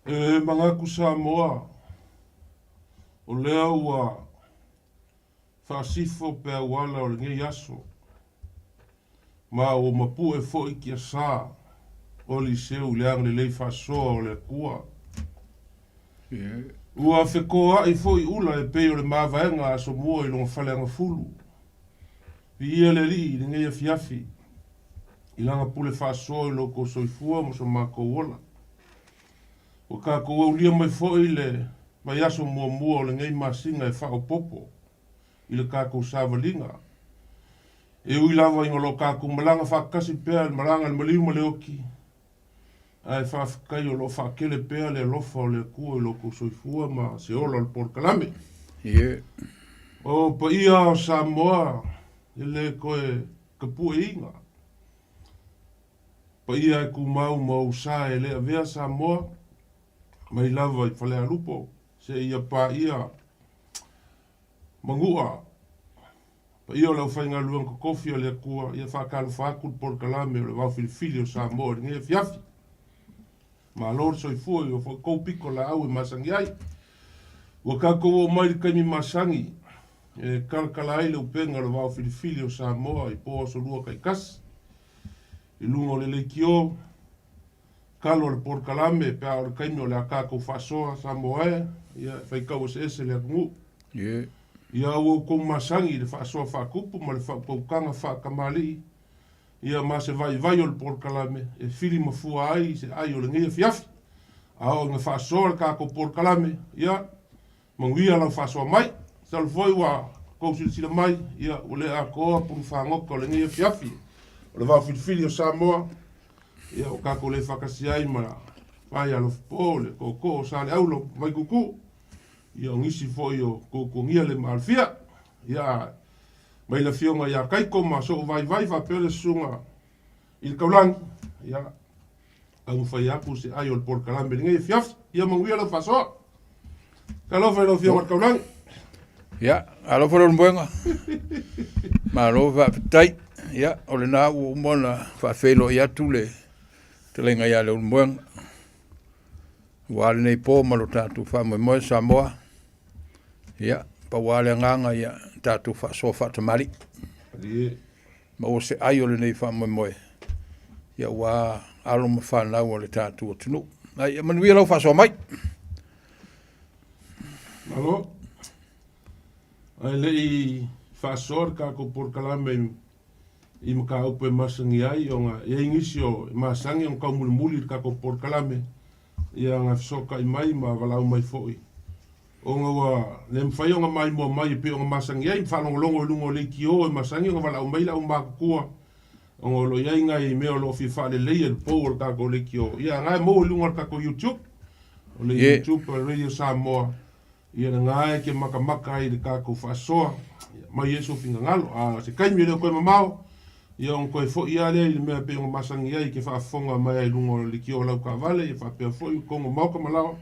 E manatu Samoa, o lea ua faasifo peauala o lenei aso, ma ua mapu'e foi tiasa o Eliseu i le agalelei faasoa o le Atua. Ua fetoa'i foi ula e pei o le mavaega a Asomua i lona faleagafulu. Viia le Alii i lenei afiafi i lana pule faasoa i lo outou soifua ma so matou ola. Ua tatou aulia mai foi le vaiaso muamua o lenei masina e faaopoopo i le tatou savaliga. E ui lava ina o lo o tatou malaga faatasi pea i le malaga a le maliu ma le oti, ae faafetai o lo o faatele pea le alofa o le Atua i lo outou soifua ma se ola o le polokalame. O paia o Samoa e le toe tapueina. Paia e tumau ma ou sa e le avea Samoa mai lava i Falealupo seia paia Manua. Paia o le aufaigaluega totofi a le Atua, ia faatalofa atu le polokalame o le Vao Filifili o Samoa i lenei afiafi. Malo le soifua i o foi tou pito laau e masani ai. Ua tatou oo mai i le taimi masani e talatala ai le upega o le Vao Filifili o Samoa i po aso lua taitasi i luga o le leitio talo a le polokalame pe a o le taimi o le a tatou faasoa Samoa e, ia e faitau eseese le atunuu. Ia ua outou masani i le faasoa faatupu ma le faautautaga faatamalii, ia ma se vaivai o le polokalame e fili mafua ai se ai o lenei afiafi. A oo ina faasoa le tatou polokalame, ia, manuia lau faasoa mai. Masalo foi ua outou silasila mai, ia, ua le atoa pulu fagota o lenei afiafi o le vaofilifili o Samoa, ia, ua tatou le faatasi ai ma Fai Alofapo, le tootoo o Saleaula Vaituutuu, ia o nisi foi o tuatuagia le maalofia, ia, mai le afioga ia Kaiko ma sou vaivai faapea le susuga i le Taulagi, ia, taumafai atu se ai o le polokalame i lenei afiafi. Ia manuia lau faasoa. Talofa i lau afioga i le Taulagi. Ia, alofa le Ulumoega. Malo faafetai. Ia, o lena ua uma ona faafeiloai atu le fetalaiga ia Leulumoega. Aua lenei po ma lo tatou faamoemoe Samoa. Ia, pau lava le agaga ia tatou faasoa faatamalii. Maua se ai o lenei faamoemoe, ia aua alo ma fanau a le tatou atunuu. Ai, ia manuia lau faasoa mai. Malo. Ae le i faasoa le tatou polokalame i mataupu e masani ai ona e i ai nisi o e masani ona taumulimuli i le tatou polokalame, ia na fesootai mai ma valaau mai foi ona ua le mafai ona maimoa mai e pei ona masani ai ma faalogologo i luga o leitio e masani ona valaau mai le aumatutua ona o lo o i ai nai mea o lo o fia faaleleia i le pou o le tatou leitio. Ia na e maua i luga o le tatou YouTube, o le YouTube a Radio Samoa. Ia lena e te matamata ai i le tatou faasoa, ia aumai ai sou finagalo. A o se taimi e le o toe mamao, ia ona toe foi lava lea i le mea e pei ona masani ai i te faafofoga mai ai i luga o le leitio o lau taavale, ia faapea foi i totonu o maota ma laoa,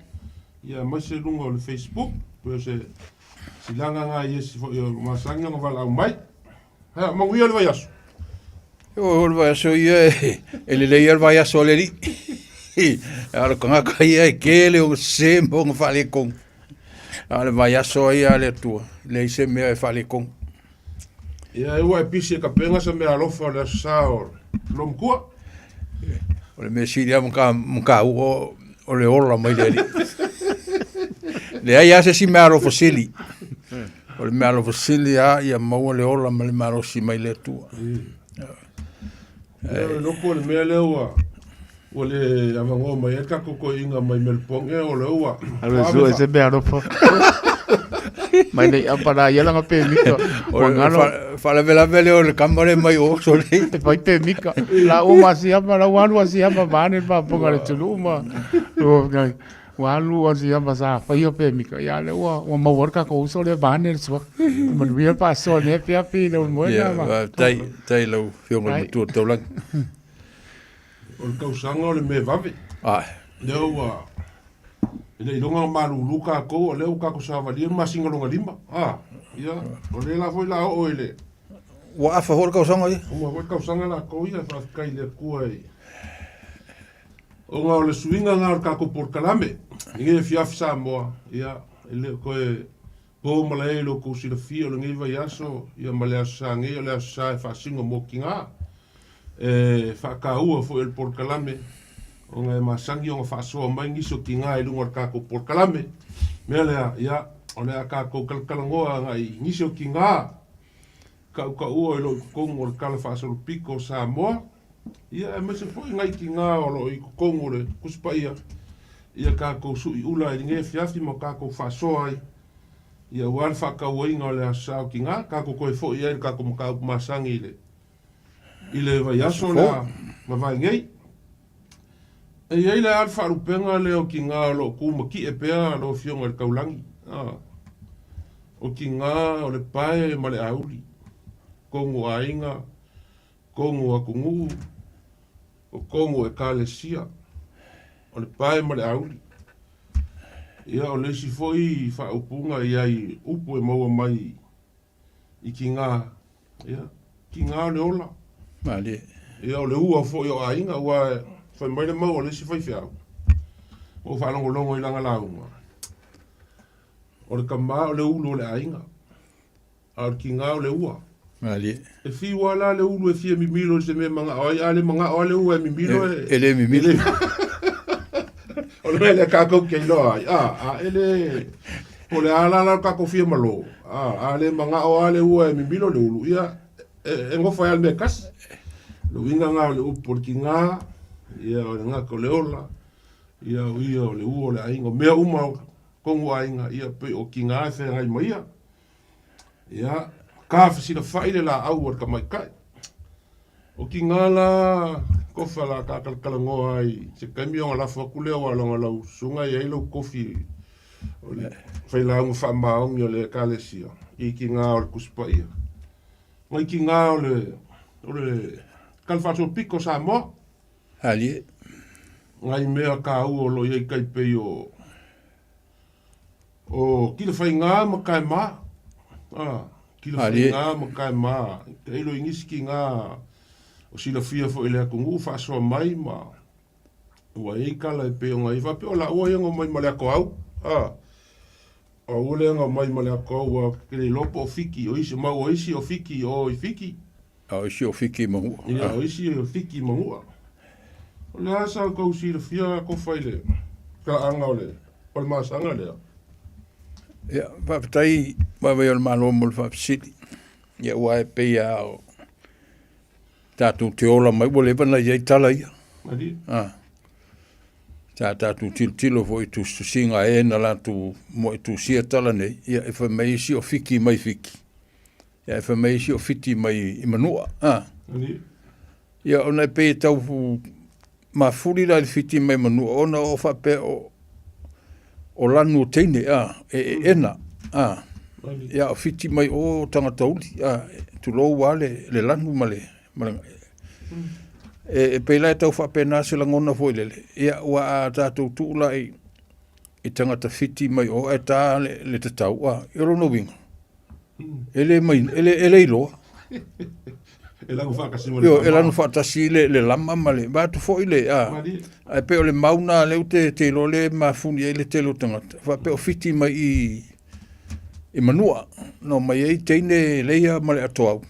ia aemaise luga o le Facebook, pei o se silaga lena i esi foi o masani ona valaau mai. Ia, manuia le vaiaso. O le vaiaso ia e lelei lava le vaiaso a le alii. A o le tagata ia e tele ona sese ma ona faaletonu. A o le vaiaso ia a le Atua, e leai se mea e faaletonu. Ia, e ua e pisi e tapena se meaalofa o le Aso Sa o lou matua. O le mea sili lava ma taua o le ola mai le Alii. Leai lava se isi meaalofa sili. O le meaalofa sili lava ia maua le ola ma le malosi mai le Atua. Ia, o le loko o le mea lea ua ua le avanoa mai ai le tatou toeaina mai Melbourne, o lea ua Alu e sue se meaalofa. Mai nei apa la ia langa pemika. O le faalavelave lea o le kama lea mai o sole. E fai pemika. La o ma siama, la ua alu a siama ma ane paponga le tulu ma. Ua alu a siama sa faia pemika. Ia le ua ua maua le tatou uso lea ma ane le suafa. Manuia le faasoa nei afiafi le Ulumoega ma. Tai tai lau afioga i le matua taulagi. O le tausaga o le mea vave. Ae. Lea ua e le iloga na malulu tatou, o lea ua tatou savalia le masina lona lima. A, ia, o lea la foi la oo i le Ua afa foi le tausaga ia. Ua foi le tausaga latou ia, faafetai i le Atua i ona o le suiga lena o le tatou polokalame. Lenei afiafi Samoa, ia, e le o toe po malae i lo outou silafia o lenei vaiaso, ia ma le Aso Sa nei, o le Aso Sa e faasino mo tiga. E faataua foi o le polokalame, ona e masani ona faasoa mai nisi o tiga i luga o le tatou polokalame. Mea lea, ia, o le a tatou talatalanoa agai i nisi o tiga tautaua i lo i totonu o le Tala Faasolopito o Samoa, ia aemaise foi nai tiga o lo o i totonu o le Tusi Paia, ia tatou suiula i lenei afiafi ma tatou faasoa ai, ia aua le faatauaina o le Aso Sa o Tiga, tatou toe foi ai i le tatou mataupu masani i le i le vaiaso lea mavae nei. E i ai le a le faalupega lea o tiga o lo o tu matie pea lau Afioga i le Taulagi? A, o tiga o le pae ma le auli, tonu o aiga, tonu o atunuu, o tonu o ekalesia, o le pae ma le auli. Ia, o le isi foi faaupuga e i ai upu e maua mai i tiga, ia, tiga o le ola. Malie. Ia, o le ua foi o aiga, aua fai mai le mau a le isi faifeau, ua ou faalogologo i lana lauga, o le tama o le ulu o le aiga, a o le tiga o le ua. Malie. E fiu lava la le ulu e fia mimilo i se mea e manao ai, a le manao lava le ua e mimilo e... E le mimilo. O le mea lea tatou te iloa ai, a, a e le... Po o le a la la lo tatou fia malo, a, a le manao lava le ua e mimilo le ulu, ia, e, e gofa ai lava le mea e tasi. O le uiga lena o le upu o le tiga, ia, o le gata o le ola, ia, o ia o le ua o le aiga, o mea uma o totonu o aiga, ia, pei o tiga e feagai ma ia. Ia, ka fesilafai le laau a le tamaitai. O tiga la kofa la ta talatalanoa ai se taimi ona lafo atu lea aua leaga o lau susuga e i ai lau tofi o le failauga faamaoni o le Ekalesia i tiga o le Tusi Paia. Nai tiga o le o le Tala Faasolopito o Samoa. Alie. Nai mea taua o lo o i ai tai pei o O Kilafaiga ma Kaema. A, Kilafaiga ma Kaema. Tailo i nisi ki ngā o silafia foi i le atunuu faasoa mai ma ua i ai tala e pei ona i ai faapea o laua ia na omai ma le atoau. A, o aua lea na omai ma le atoau aua ou te le iloa po o Fiti, o isi, ma ua isi o Fiti o i Fiti. A o isi o Fiti i Manua. Ia, o isi o Fiti i Manua. O le a sa outou silafia Kofa i le talaaga o le o le masaga lea? Ia, faafetai vaivai o le Malo mo le faafesili. Ia, aua e pei lava o tatou te ola mai ua leva ona i ai tala ia. Malie. Ah. Sa tatou tilotilo foi i tusitusiga a e na latou muai tusia tala nei, ia e fai mai isi o Fiti mai Fiti. Ia e fai mai isi o Fiti mai i Manua. Ah. Ia ona e pei e tau mafuli la i le Fiti mai Manua ona o faapea o o lanu o teine a e e ena a ia o Fiti mai o tagata uli a tulou a le, le lanu ma le, ma le e, e pei la e tau faapena se lagona foi lele ia ua a tatou tuu la i i tagata Fiti mai o ae ta le, le tatau a ia o lona uiga E le mai, e le, e le iloa. E lanu faatasi ma le Io, e lanu faatasi le, le lama ma le, vaeatu foi le, a, ae pei o le mau na lea ou te, te iloa lea e mafuni ai le tele o tagata, faapea o Fiti mai i, i Manua, na omai ai teine leia ma le atoau.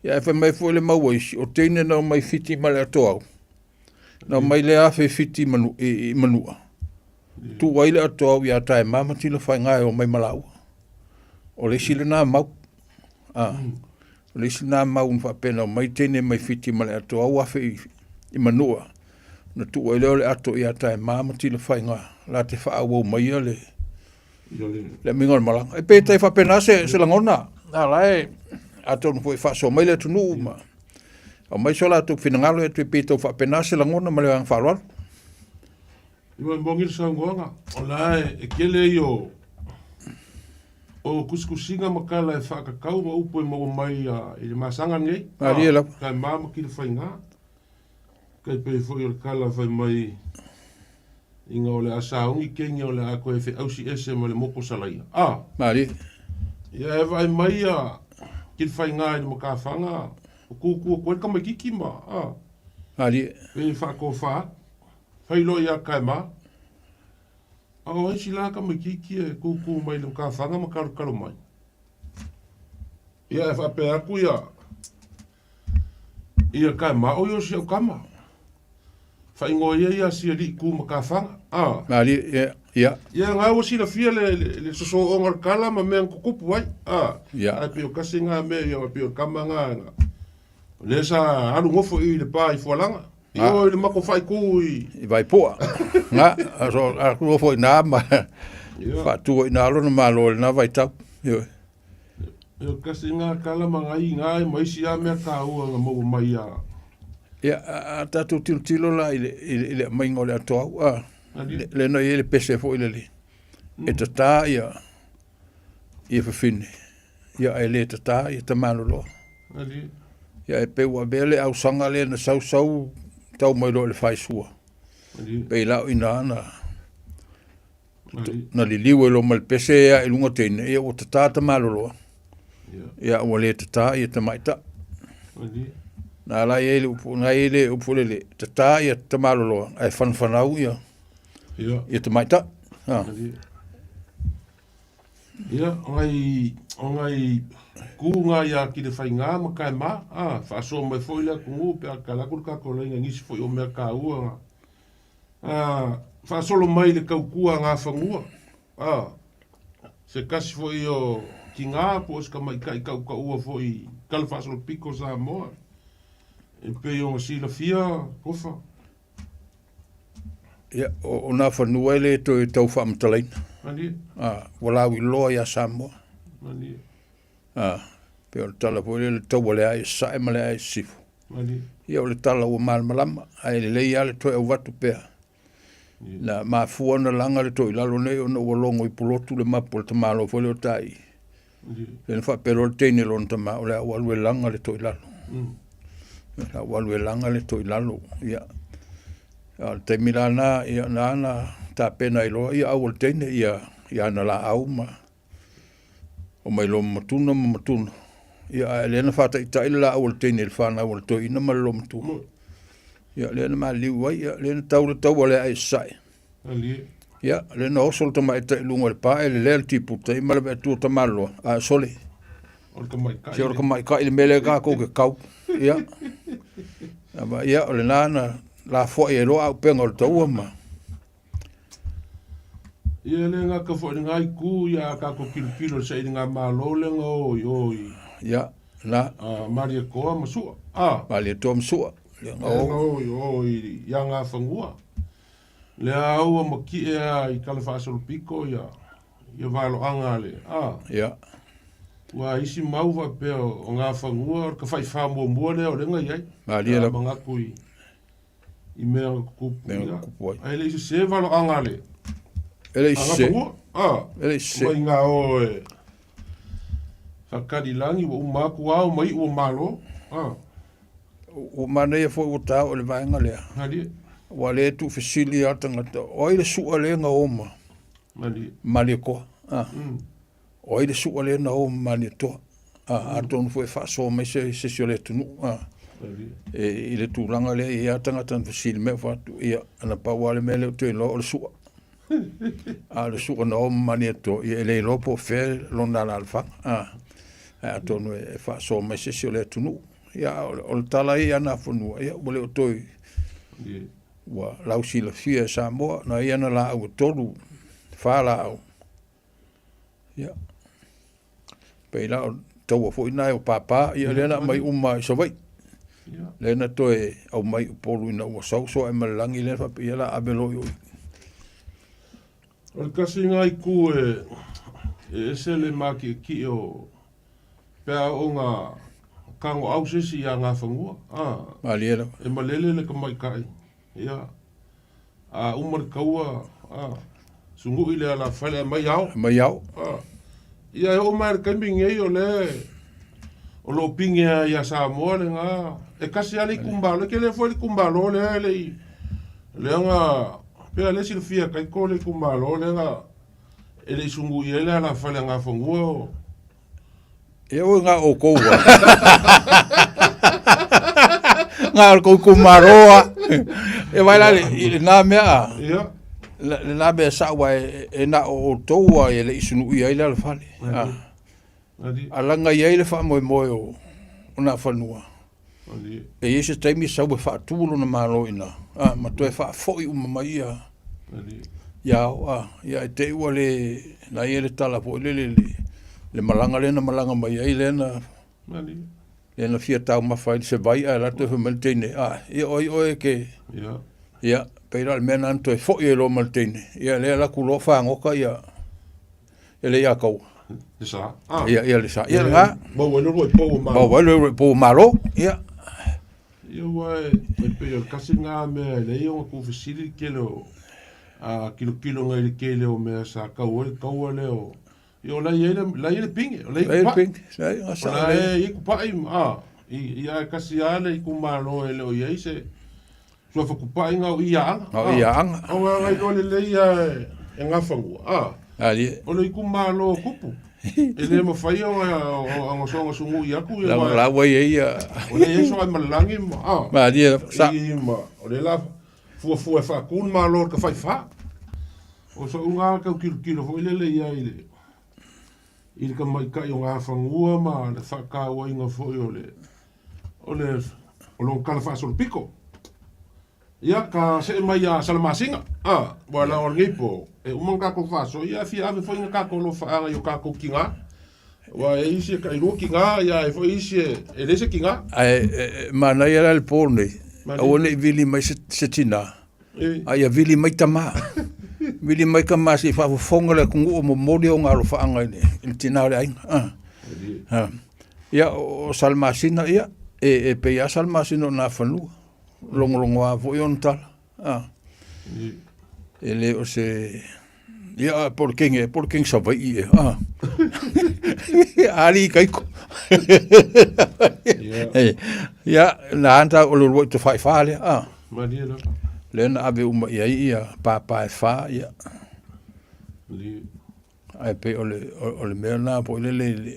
Ia, ae fai mai foi le mau a isi, o teine na omai Fiti ma le atoau, na omai lea afe i Fiti i, Manu, i, i Manua, tuu ai le atoau ia Taema ma Tilafaiga e omai ma laua. O le isi lena mau. A, o le isi lena mau na faapea na omai teine mai Fiti ma le atoau afe i, i Manua, na tuu ai lea o le ato ia Taema ma Tilafaiga la te faaauau maia le, le amiga o le malaga. E pei tai faapena se, se lagona, a la e, atonu foi e faasoa mai le atunuu ma aumai so latou finagalo e atu e pei tau faapena se lagona ma le agaga faaaloalo. Ua moni le saunoaga, o la e tele ia o o tusitusiga ma tala e faatatau ma upu e maua mai i le masaga lenei. Malie lava. Kai ma ma Kilafaiga. Kai pei foi o le tala fai mai ina o le a sauni Kenya o le a toe feausi ese ma le motu Salaia. A. Malie. Ia e vaai mai a Kilafaiga i le matafaga o tutu atu ai le tamaititi ma a. Malie. Pei e faatofa atu. Fai loa ia Kaema. A o isi la tamaitiiti e kūkū mai i le matafaga ma kalokalo mai. Ia e faapea atu ia, ia kae mao ia o si au tama. Faaigoa ia ia Sialii Ku Matafaga. A. Malie, ia, ia. Ia nga ua silafia le, le, le sosooga o le kala ma mea na tutupu ai. A. Ia. Ae pei o kasi nga mea ia, pei o le tama nga, nga lea sa alu nofo i le pa i Fualaga. I o i le matou faaitu i. I Vaipoa. Nga, so, a nofo i na ma faatu i na lona malo i lena vaitau. Ioe. Ia kasi nga kala ma ngai nga ma isi a mea taua na maua mai ia. Ia, a tatou tilotilo la i le, i le, i le aumaiga o le atoau, a, le, le na i ai le pese foi lele, e tatā ia, ia fafine, ia ae le tatā ia tamaloloa. Ia e pei ua avea le ausaga lea na sausau tau mai loa i le faisua. Pei la o i ina na, na liliu ai loa ma le pese ea i luga teine, ia ua tatā tamaloloa. Ia ua le tatā ia tamaitai. Na la i ai le upu, na i ai le upu lele, tatā ia tamaloloa, ae whanawhanau ia, ia tamaitai. Ha. Ia, o ngai, o ngai kū ngā ia ki le whaingā ma kae mā, a, whaasoa mai foi le atunuu pe a kala aku le kākou laina nisi foi o mea kāua ngā. A, faasolo mai le taukua a Gafanua, a, se tasi foi o tigā po o se tamaitai tautaua foi i talafaasolopito o Samoa, e pei ona silafia Tofa. Ia, o, o nā fanua e le toe tau faamatalaina. Malie. A, ua lauiloa iā Samoa. Malie. A, pei o le tala foi lea, le taua le ae i sasae ma le ae i sisifo. Ia o le tala ua malamalama, ae lelei lava le toe auvatu pea. Na mafua ona laga le toilalo nei ona ua logo i Pulotu le mapu o le tamaloa foi lea o Taii. Lea na faapea loa le teine i lona tama, o le a ou alu e laga le toilalo. O le a ou alu e laga le toilalo. Ia, a o le taimi la lena, ia na na tapena ai loa ia au o le teine ia, ia ana laau ma Omai loa ma Matuna ma Matuna. Ia, ae lea na faataitai le laau a le teine i le fanau a le toeaina ma le loomatua. Ia, lea na maliliu ai, ia, lea na tau le taua le ae i sasae. Ia, lea na oso le tamaitai i luga o le pa, e lelea le tiputa, ia ma le vaeatu o Tamaloa, ae sole. O le tamaitai. Se o le tamaitai le mea lea tatou te kau. Ia, ia, o lena na lafoai ai loa auupega o le taua ma... Ia le gata foi i lena itu ia a tatou tilotilo i le sailiga malo lea na o i o i Ia, na. a Malietoa ma Sua. A. Malietoa ma Sua. Lea na o. Lea na o i o i i Agafagua. Lea a ua matie a i talafaasolopito ia ia valoaga a le a. Ia. Ua isi mau faapea o Gafanua o le tafaifa muamua lea o lea na i ai. Malie lava. Manatu i i mea na tutupu. Mea na tutupu ai. Ae le i sese valoaga a le. E le i sese. A. E le i sese. Mai ngā o e whakari langi ua uma atu ao mai ua malo. A. Ua manaia foi ua tā o le vaega lea. Malie. Ua le tuufesili a tagata. O ai le sua lea na o ma. Malie. Malietoa. A. O ai le sua lea na o ma Malietoa. A, atonu foi e faasoa mai se se isi o le atunuu. A, e, i le tulaga lea, e i ai lava tagata na fesili mai ou fai atu, ia, na pau lava le mea lea ou te iloa o le sua. A o le sua na o ma Malietoa, ia e le iloa po o fea lona alaalafaga. A, ae atonu e faasoa mai se isi o le atunuu. Ia, a o le tala ia i Anafanua, ia, ua le o toe, ua lausilafia e Samoa, na i ana laau e tolu, fa laau. Ia, pei la o taua foi na e o pāpā, ia lea na aumai uma i Savaii. Lea na toe aumai i Upolu ina ua sau soa ma le lagi, lea na faapea, ia la ave loa i o i. O le tasi lena itu e ese le matietie o pe a oo ina tagoau se isi ia Gafanua, a. Malie lava. E malele le tamaitai, ia. A uma le taua, a, sunu'i le alafale aumai ao. Aumai ao. A. Ia e oo mai i le taimi lenei o lea o lo o pine lava ia Samoa lena. E tasi lava le itumalo, e tele foi le itumalo lea e le i, lea na, pei lava lea e silafia e Taito le itumalo lea na e le i sunu'i ai le alafale a Gafanua o. Ia oi ngā o kou a. Ngā o kou kumaro a. E vai la le, i le nā mea a. Ia. Lena mea sa'o aua e na o outou a e le i sunuia ai le alafale. Alaga i ai le faamoemoe o Nafanua, e i ai se taimi sau e faatu lona Malo i ina, ma toe faafoi uma mai ia ia ao. Ia ae te i ua le na i ai le tala foi lele le malaga lea na malaga mai ai lea na lea na fia taumafa ai se vai ae alu atu fai mai le teine, ia o ai oe e te. Ia, pei la o le mea lena na toe foi ai loa ma le teine, ia lea alu atu loa fagota ia e le ia taua. Le sa. Ia, ia le sa. Ia lena. Maua ai le uluai pou o Malo. Maua ai le uluai pou o Malo. Ia. Ia ua e pei o le tasi lena mea e leai ona tuufesili le tele o a kilokilo ngai le tele o mea sa tau ai le taua lea o Ia o la e i ai le, la e i ai le pine, o la e i ai kupa'i. O la e i ai kupa'i, a, ia ae tasi lava le itumalo e le o i ai se suafa kupa'i na o i Aana. Na o i Aana. O ngā ngai loa lelei a e Gafanua, a, Alie. o le itumalo o Kupu. E le mafai ona soona sunu'i atu ia La, la ua i ai ia. O lea e i ai Sooaemalelagi ma, a. Malie, sa. I ma, o lea la fuafua e faatu le Malo o le Tafaifa. O soʻu na tau tilotilo foi lele i ai i le i le tamaitai o Gafanua ma le faatauaina foi o le o le o lona tala faasolopito. Ia, ka see mai ia Salamasina, a, ua lao o lenei po, e uma ona tatou faasoa, ia fia ave foi na tatou alofaaga i o tatou tinā. Ua e isi e tailua tinā, ia e foi isi e, e leai se tinā. Ae e, manaia la le po nei, aua ne i vili mai se, se tinā, A ia vili mai tama. Vili mai tama se i faafofoga le atunuu o momoli ona alofaaga i le, i le tina o le aiga. Ah. Ah. Ia, o Salamasina, ia, e, e pei lava Salamasina o Nafanua. Logologoa foi ona tala. Ah. E le o se... Ia, po o le kenge, po o le kenge Savaii ea. Ah. Ali kaiko. Ia, na anta o le uluai tafaifa lea. Ah. Malie lava. Lea na ave uma i ai ia pāpā e whā, ia. Malie. Ae pei o le, o, o le mea lena foi lele i le,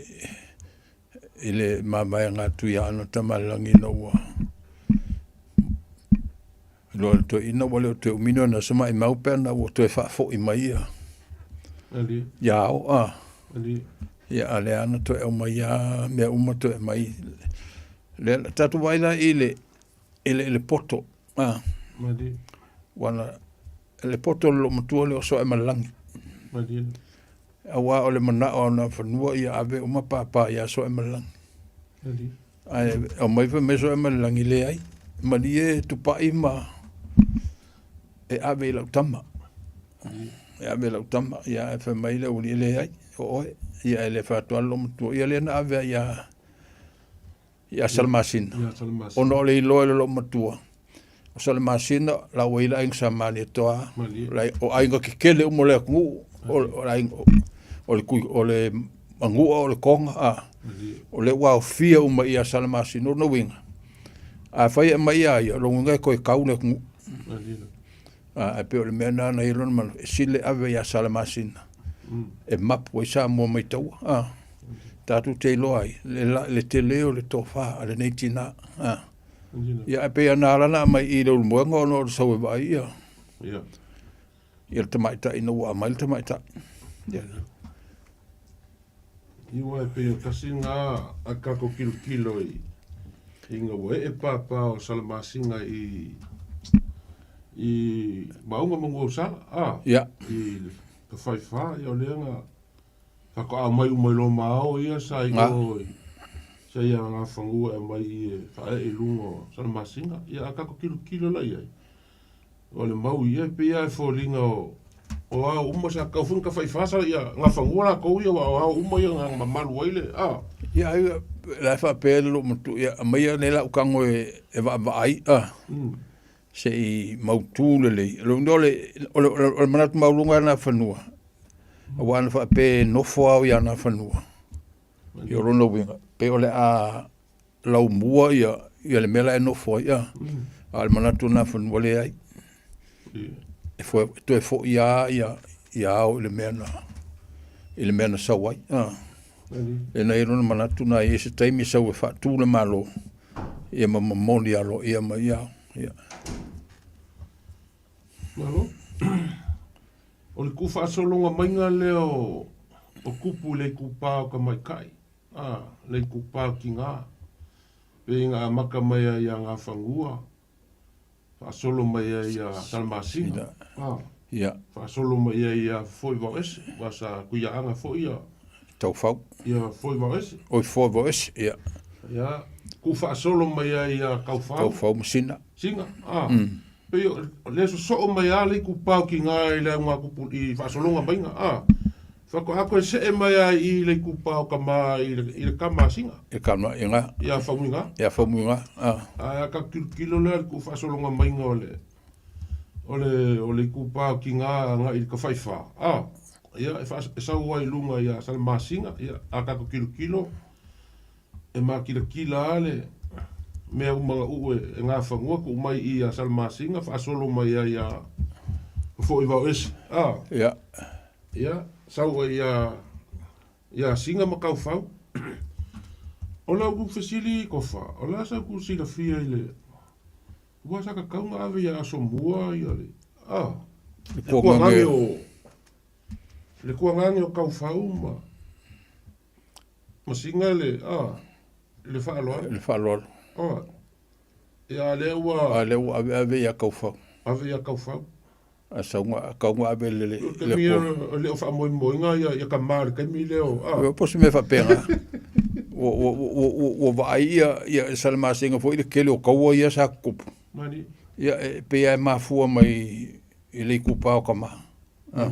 i le mavaega atu ia Ana Tamalelagi ina ua iloa e le toeaina ua le o toe umi ni ona aso maimau pe ana ua toe faafoi mai ia Malie. ia ao a. Malie. Ia a lea na toe aumai lava mea uma toe aumai. Lea tatou vaai la i le i le, i le poto. Ah. Malie. Ua na, le poto o le loomatua lea o Sooaemalelagi. Malie. Auā o le manao o Nafanua ia ave uma pāpā iā Sooaemalelagi. Malie. Ae aumai fai mai Sooaemalelagi, leai, malie Tupai ma e ave i lau tama. E ave i lau tama, ia ae fai mai le aualii, leai, o oe. Ia e le fai atu lava le loomatua, ia lea na ave ai iā ia Salamasina, ona o le iloa e le loomatua, o Salamasina la ua i le aiga sa Malietoa, o aiga kekele uma o le atunuu, o le aiga o le o le Manua o le Toga, a, o lea ua aofia uma ia Salamasina. O lona uiga, afai e aumai ia ia, o lona uiga e toe tau le atunuu. A, ae pei o le mea lena na i ai lona manatu, e sili le ave ia Salamasina e mapu ai Samoa mai taua. A, tatou te iloa ai le, le tele o le tofa a lenei tinā. A, ia, ae pei na ala ona aumai i i le Ulumoega ona o le sau e vaai ia, ia le tamaitai ina ua aumai le tamaitai. Ia. Iwa e pei o tasi lena a tatou tilotilo i ina ua ee pāpā o Salamasina i i Maunga ma Nuuausala, a, Ia. i Tafaifa, ia o lea na faatoa aumai uma i loma ao ia sa i o i sa ia Gafanua e aumai i e faaee i luga o Salamasina. Ia a tatou tilotilo la i ai, O le mau ia, e pei lava e foliga o o ao uma sa tatau foi ona tafaifa sa ia Gafanua latou ia aua o ao uma ia na mamalu ai le a. Ia ai la e faapea le loomatua ia aumaia nei lau tago e e vaavaai a se i mautu lelei. O lona uiga o le o le manatu maualuga lena fanua aua ana faapea e nofo ao ia Nafanua. Ia o lona uiga pei o le a laumua ia ia le mea la e nofo ai a. A o le manatu o Nafanua leai. E foe, toe foi lava ia ia ao i le mea na i le mea na sau ai. A. E na i lona manatu na i se taimi sau e faatu le Malo ia ma momoli aloaia mai ia ao. Ia. Malo. O le tuufaasologa maiga lea o o tupu i le itupa o tamaitai, a, le itupa o tinā, pei na amata mai ai ia Gafanua, faasolo mai ai ia Salamasina, a, Ia. faasolo mai ai ia Foivaoese, aua sa Tuiaaga foi ia Taufau. Ia Foivaoese. Oi Foivaoese, ia. Ia, tuufaasolo mai ai ia Taufau. Taufau ma Sina. Sina, a. Pei o lea sosoo mai lava le itupa o tiga i le auga tupu i faasologa maiga, a. Faatoa toe see mai lava i i le itupa o tama i le tama a Sina. I le tama i ga. Ia Faumuiga. Ia Faumuiga, a. Ae a tatou tilotilo lea i le tuufaasologa maiga o le o le o le itupa o tiga agai i le tafaifa, a. Ia e e sau ai i luga ia Salamasina, ia a tatou tilotilo E makilatila lava le mea uma na uu e Gafanua tuu mai i ia Salamasina faasolo mai ai ia Fofoivaoese. A. Ia. Ia, sau ai ia ia Sina ma Taufau. O lau fesili Tofa, o le a sau ku silafia i le ua sa tatau na ave ia Asomua ia le a Le kuagage o le kuagage o Taufau ma Ma sina le, a, le faaaloalo. Le faaaloalo. A, ia a lea ua. A lea ua aveave ia Kaufau. Ave ia Kaufau. A sauga, kauga ave le, le, le kua. O le o faamoemoega ia, ia tama i le taimi lea o, a. Ua po o se mea faapena. Ua, ua, ua, ua, ua vaai ia, ia Salamasina foi i le tele o taua ia sa tutupu. Mani. Ia, e pei lava e mafua mai i le itupa o tama. A.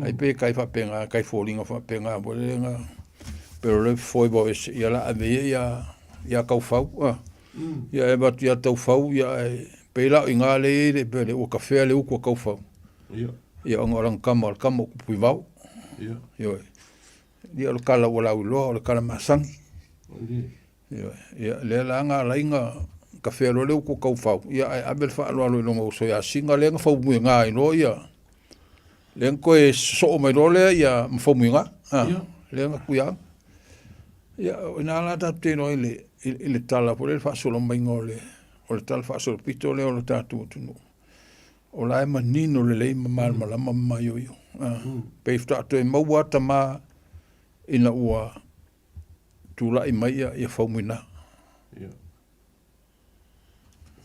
Ai pe kai faapena, kai foliga faapena foi lele na pero le foi vao ese ia la ave ia ia ia Taufau a. Ia e avatu ia Taufau ia ae pei la o iga le i ai le pe le ua kafea le utu a Taufau. Ia. Ia ona o lana tama o le tama o Kupuivao. Ia. Ioe. Ia o le tala ua lauiloa o le tala masani. Ioe. Ia lea la na ala ai na kafea loa le utu o Taufau, ia ae ave le faaaloalo i lona uso ia Sina lea na faumuiga ai loa ia, lea na toe sosoo mai loa lea ia ma faumuiga, a, lea na tuiaana. Ia, o ina la tatou te iloa ai i le, i le tala foi lea, le faasolo maiga o le, o le tala faasolopito lea o le tatou atunuu. O la e manino lelei ma malamalama ma maioio. A, pei faatoa toe maua lava tama ina ua tulai mai ia, ia Faumuina. Ia.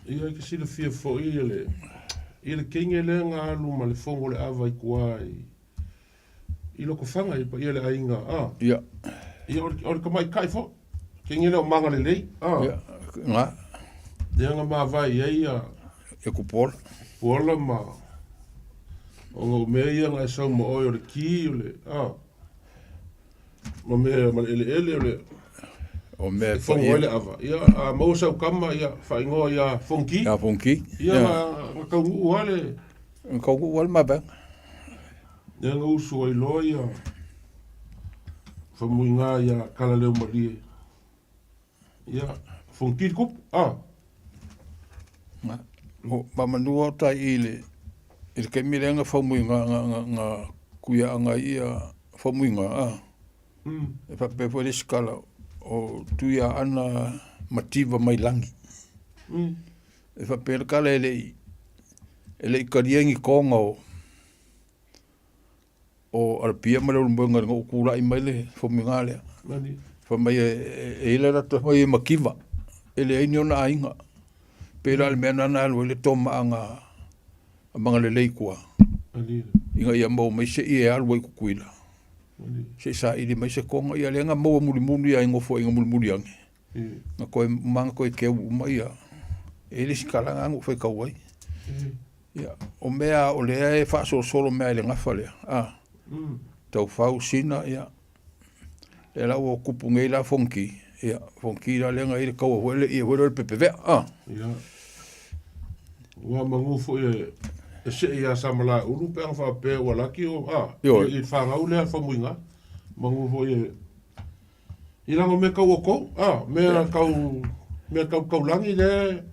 Ia e te silafia foi ia le, ia le teine lea na alu ma le fono o le ava i tua i, i Lotofaga i le paia o le aiga, a. Ia. Ia o le, o le tamaitai foi, teine lea o Magalelei, a. Ia, na. Lea na mavae i ai ia. Ia Kupuola. Kupuola ma, ona o mea ia na e sau ma oe o le ki o le, a. Ma mea ma le eleele o le o mea e fono ai le ava. Ia, a maua sau tama, ia, faaigoa ia Fonki. Ia Fonki. Ia, na, na taunuu lava le... Na taunuu lava le mavaega. Ia, na usu ai loa ia Faumuiga ia Kalaleomalie. Ia, Fonki le tupu, a. Na, o, mamanua o tai i le, i le taimi lea na Faumuiga, na, na, na tuiaaga ai ia Faumuiga, a. E faapea foi le isi tala, o Tuiaana mativa mai lagi. E faapea le tala e le i, e le i talia ni toga o, o Alapia ma Leulumoega ina ua tulai mai le Faumuiga lea. Fai mai e, e i ai le latou fai mai e mativa, e leai ni ona aiga. Pei la o le mea lena na alu ai le tomaaga a Magalelei i tua, ina ia maua mai se ie e alu ai i Tutuila, se i saili mai se toga. Ia lea na maua mulimuli lava i nofoaiga mulimuli ane, na toe uma na toe keu uma ia. E i ai le isi tala lena na ou faitau ai. Ia, o mea o lea e faasolosolo mea i le gafa lea, a, Taufau, Sina, ia, lea la ua tupu nei la Fonoti, ia, Fonoti la lea na i ai le taua foi le ie foi lea o le pepevea, a. Ia, ua manu foi e, e see ia Samalaeulu pe ana faapea ua laki o, a, Ioe. i le fanau lea Faumuiga, manu foi e, I lago mea tau outou, a, mea tau, mea tau taulagi lea.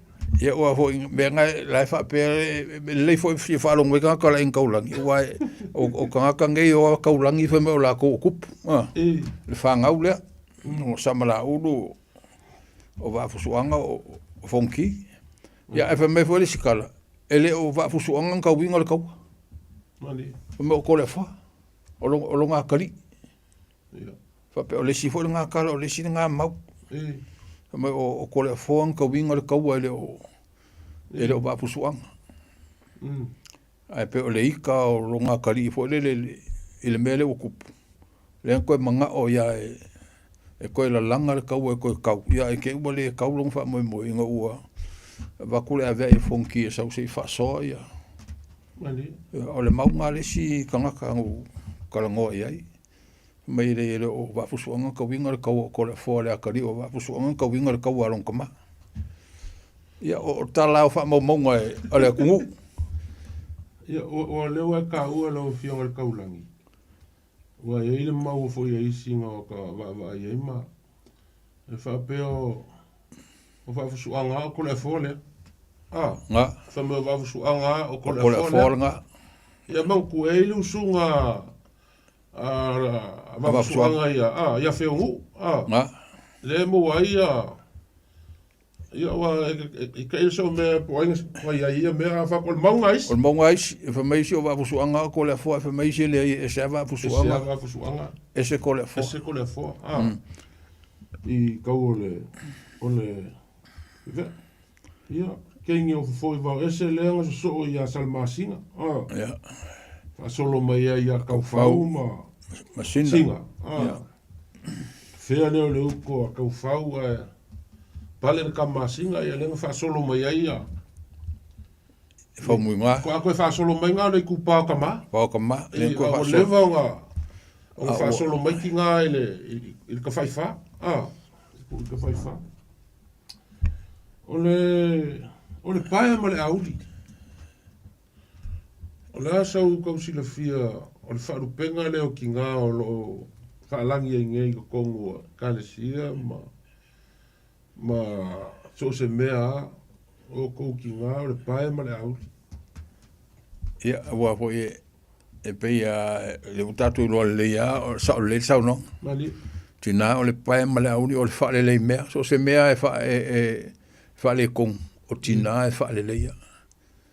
Ia ua foi mea na la e faapea e lelei foi fia faalogo mai tagata la i taulagi aua o tagata nei o taulagi fai mai o latou o tupu, a, le fanau lea o Samalaulu, o Vaafusuaga, o Fonoti. Ia ae fai mai foi le isi tala, e le o Vaafusuaga na tauiga o le taua. Fai mai o Toleafoa, o lona atalii. Faapea o le isi foi lena tala, o le isi lena mau. Fai mai o Toleafoa na tauiga le taua e le o Vaafusuaga. Ae pei o le ita o lona atalii foi lele i le mea lea ua tupu, lea na toe manao ia e toe lalaga le taua e toe tau, ia ae te i ua le tau lona faamoemoe ina ua avatu le aveai a Fonoti e sau se i faasoa ia. O le mau lena a le isi tagata na ou talanoa i ai, fai mai e leai e le o Vaafusuaga na tauina le taua o Toleafoa le atalii o Vaafusuaga na tauina le taua a lona tama. Ia, o tala o faamaumauga a le atunuu. Ia, ua lea ua e taua lau Afioga i le Taulagi, ua i ai le mau foi a isi na ka vaavaai ai ma e faapea o Vaafusuaga lava o Toleafoa lea. A, Ga. Fai mai o Vaafusuaga lava o Toleafoa lea. Ia manatua, e i ai le usuga a Vaafusuaga ia, a, ia Feogu, a, Ga. lea e maua ai ia Ia ua e kai so mea po ai na ia ia mea a fa ko maunga isi. O le mauga isi, e fai mai isi o Vaafusuaga o Toleafoa, e fai mai isi e leai e ese lava Vaafusuaga. Ese lava Vaafusuaga. Ese Toleafoa. Ese Toleafoa. Ah. I kau o le o le ia keingi o fofo i vao ese lea na sosoo ia Salamasina. Ah. Ia. Faasolo mai ai ia Kaufau ma ma Sina. Sina. Ah. Ia. Fea lea o le uko a Kaufau ae pale le Kamasina ia lea na faasolo mai ai ia E faumuiga. Ko a koe faasolo mai ngā o le itupa o Kamā. Pa o Kamā. E, a ua leva o ngā o ngā faasolo mai ki ngā i le, i le kawhaiwhā. Ah, i le kawhaiwhā. O le, o le paea ma le auli. O le a sau kou silafia o le faalupega lea o tiga o lo o faalagi ai nei i totonu o Ekalesia ma ma so o se mea lava o outou tiga o le pae ma le auli? Ia, aua foi e pei lava lea ua tatou iloa lelei lava, o sao lelei le saunoaga. Malie. Tina o le pae ma le auli o le faalelei mea. So o se mea e faaletonu, o tina e faaleleia.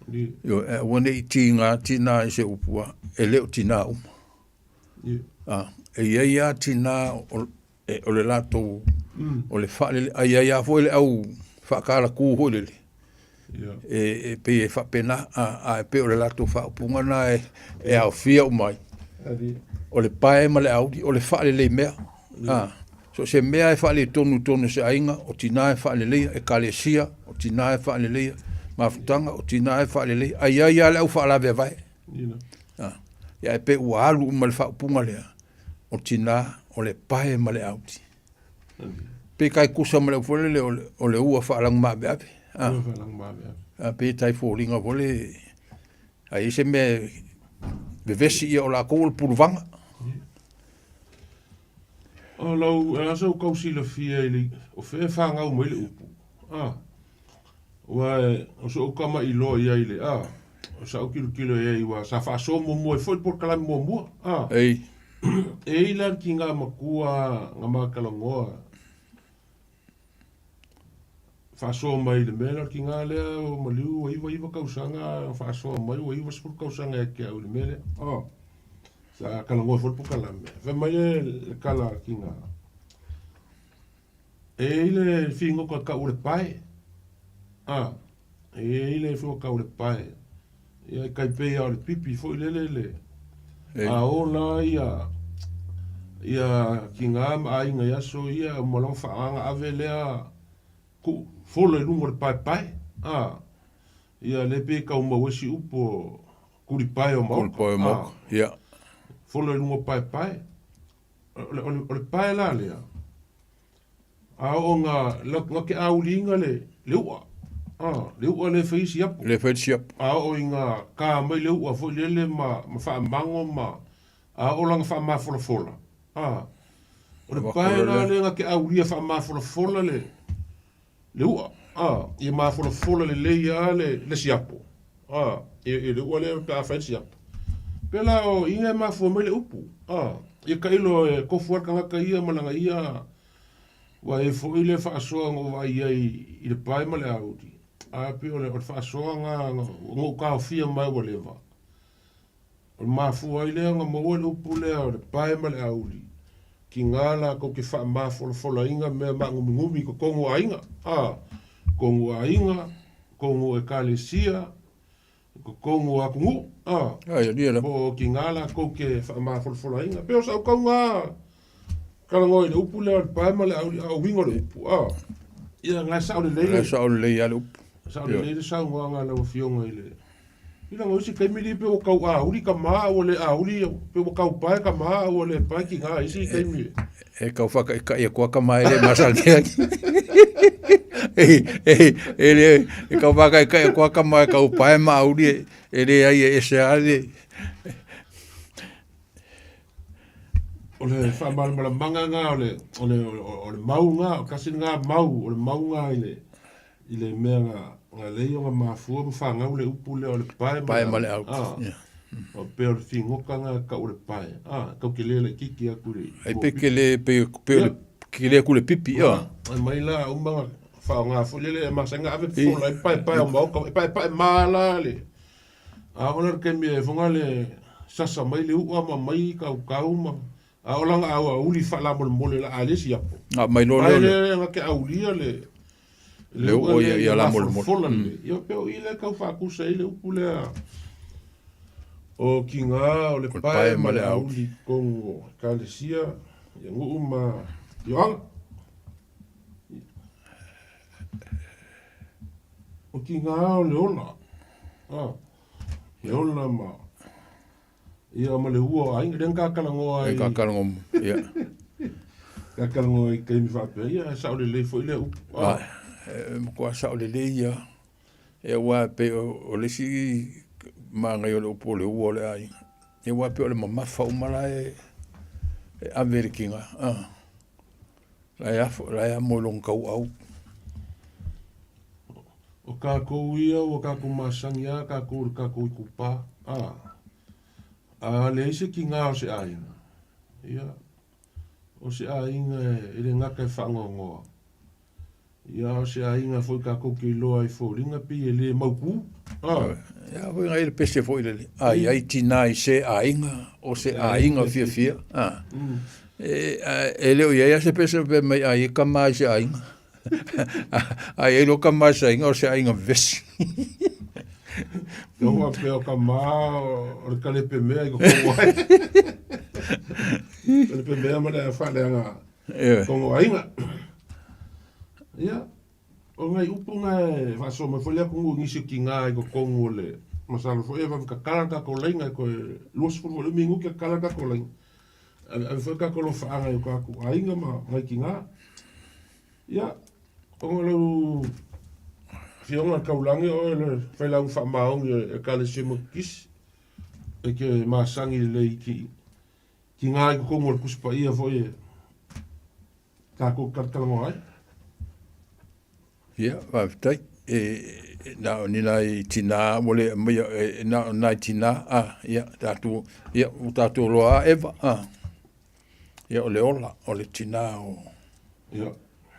Ioe, ae aua ne i tiga tina i se upu a, e le o tina uma. A, e i ai lava tina o, e, o le latou, o le faalele, a i ai lava foi le au faatalatu foi lele, e, e pei e faapena, a, a e pei o le latou faaupuga lena e, e aofia uma ai. O le pae ma le auli, o le faalelei mea. A, so o se mea e faaletonu i totonu o se aiga, o tina e faaleleia, ekalesia, o tina e faaleleia, mafutaga, o tina e faaleleia, a i ai lava le au faalaveavae. A, ia e pei ua alu uma le faaupuga lea, o tina o le pae ma le auli. Pe tai tusa ma le upu foi lele o le ua faalagumaveave. A, a pei e tai foliga foi le a i ai se mea e vevesi ia o latou o le puluvaga. O lau, e asa ou silafia i le, o fea e fanau mai le upu. A, ua e, o so'u tama'iloa i ai i le, a, o sa'u tilotilo i ai ua sa faasoa muamua ai foi le polokalame muamua, a. Ei. E i ai la le tiga matua na ma talanoa faasoa mai i le mea lea o le tiga lea ua maliu ua 99 tausaga na faasoa mai ua 90 tausaga ia te au i le mea lea. A, sa talanoa ai foi le polokalame. Fai mai le tala a le tiga, E i ai le figota tau o le pae. A, e i ai le figota tau o le pae. Ia e tai pei lava o le pipi foi lele le a o la ia ia tiga ma aiga i aso ia uma lava faaagaga ave lea tuu fola i luga o le paepae. A, ia lea pei e tau maua ai si upu o tulipae o maota. Tulipae o maota, ia. Fola i luga o paepae. O le pae la lea, a oo na, na te auliina le, le u'a, a, le u'a lea e fai ai siapo. Lea e fai le siapo. A oo ina ka mai le u'a foi lele ma, ma faamago ma, a oo la ina faamafolafola, a, o le pae la lea na te aulia faamafolafola le, le u'a, a, ia mafolafola lelei lava le, le siapo, a, i, i le u'a lea pe a fai le siapo. Pe la o i ina e mafua mai le upu, a, ia tailo e tofu lava le tagata ia ma lana ia, ua i ai foi le faasoa na ou vaai ai i le pae ma le auli, a pei o le, o le faasoa na, na ou taofia mai ua leva. O le mafua ai lea ona maua le upu lea o le pae ma le auli, kiga latou te faamafolafolaina mea maagumigumi i totonu o aiga, a, totonu o aiga, totonu o ekalesia, totonu o atunuu, a, po o kiga latou te faamafolafolaina. E pei o sau tauga talanoa i le upu lea o le pae ma le auli, a o uiga o le upu, a, ia na e sao lelei. E sao lelei lava le upu. Sao lelei le saunoaga a lau Afioga i le I laga o isi taimi li pe ua tau auli tama a ua le auli, pe ua tau pae tama a ua le pae tiga i isi taimi. E tau whakaikai atu a tama e le masani ai. E le, e tau whakaikai atu a tama e tau pae ma auli e le ai e ese a le. O le whaamalamalamaga nga o le, o le, o le mau nga, o kasi nga mau, o le mau nga i le, I le mea na lei ona mafua ma fanau le upu lea o le pae ma le au. Ah, o pea o le figota na tau o le pae. Ah, tau ke le laititi atu i le Ai pe ke le pe pe o le ke le aku le pipi ah. Ai mai la uma na faaaoga foi lele e masani ona ave fofola ai paepae o maota e paepae ma la le a oo la le taimi e foga le sasa mai le u'a ma mai kaukau ma A o lana auauli faalamolemole la a le siapo. A mai loa lea. Ai lea na ke aulia le le u'a ia ia lamolemole. Fola le. Ia pe o i le kau faakusa ai le upu lea o kiga o le pae ma le auli totonu o ekalesia ia nuu ma afioaga. O kiga o le ola. A le ola ma Ia ma le ua o aiga, lea na tatalanoa ai. Tatalanoa, ia. Tatalanoa ai i taimi faapea, ia e sao lelei foi lea upu. Ah, e matua sao lelei ia. Ia aua e pei o le isi manaia o le upu o le ua o le aiga. Ia aua e pei o le mamafa uma la e ave i le tiga. Ah. La e afo, la e amo i lona tauau. O kākou ia ua kākou masani a kākou i le kākou itupa, a, a leai se kīnā o se ʻāina, ia, o se ʻāina e le gata e faanoanoa, ia, a o se ʻāina foi kākou ke iloa ai foliga pei e le mautū, a. Ia, foi ngai le pese foi lele, a i ai tinā i se ʻāina, o se ʻāina fiafia, a. E, e le o i ai a se pese pe mai a i ka ma i se ʻāina. A i ai loa ka ma i se ʻāina, o se ʻāina vesi. Ka hoa pea o ka ma o le kalepe mea i ko kongo ai. Kalepe mea ma le faaleaga kongo aiga. Ia, o ngai upu nga e faasoa mai foi le atunuu i nisi o tiga i totonu o le masalo foi e vave tatala le tatou laina e toe 20 foi le minute tatala le tatou laina. Ave foi tatou alofaaga i o tatou aiga ma ngai tiga. Ia, ona o lau Afioga i le Taulagi o oe le failauga faamaoni o le Ekalesia Metotisi, e te masani lelei i tiga i totonu o le Tusi Paia foi e tatou te talatalanoa ai. Ia, faafetai. E, na o ni nai tinā ua le aumaia, e, na o nai tinā, a, ia, tatou, ia, ua tatou loa a Eva, a. Ia, o le ola, o le tinā o, ia.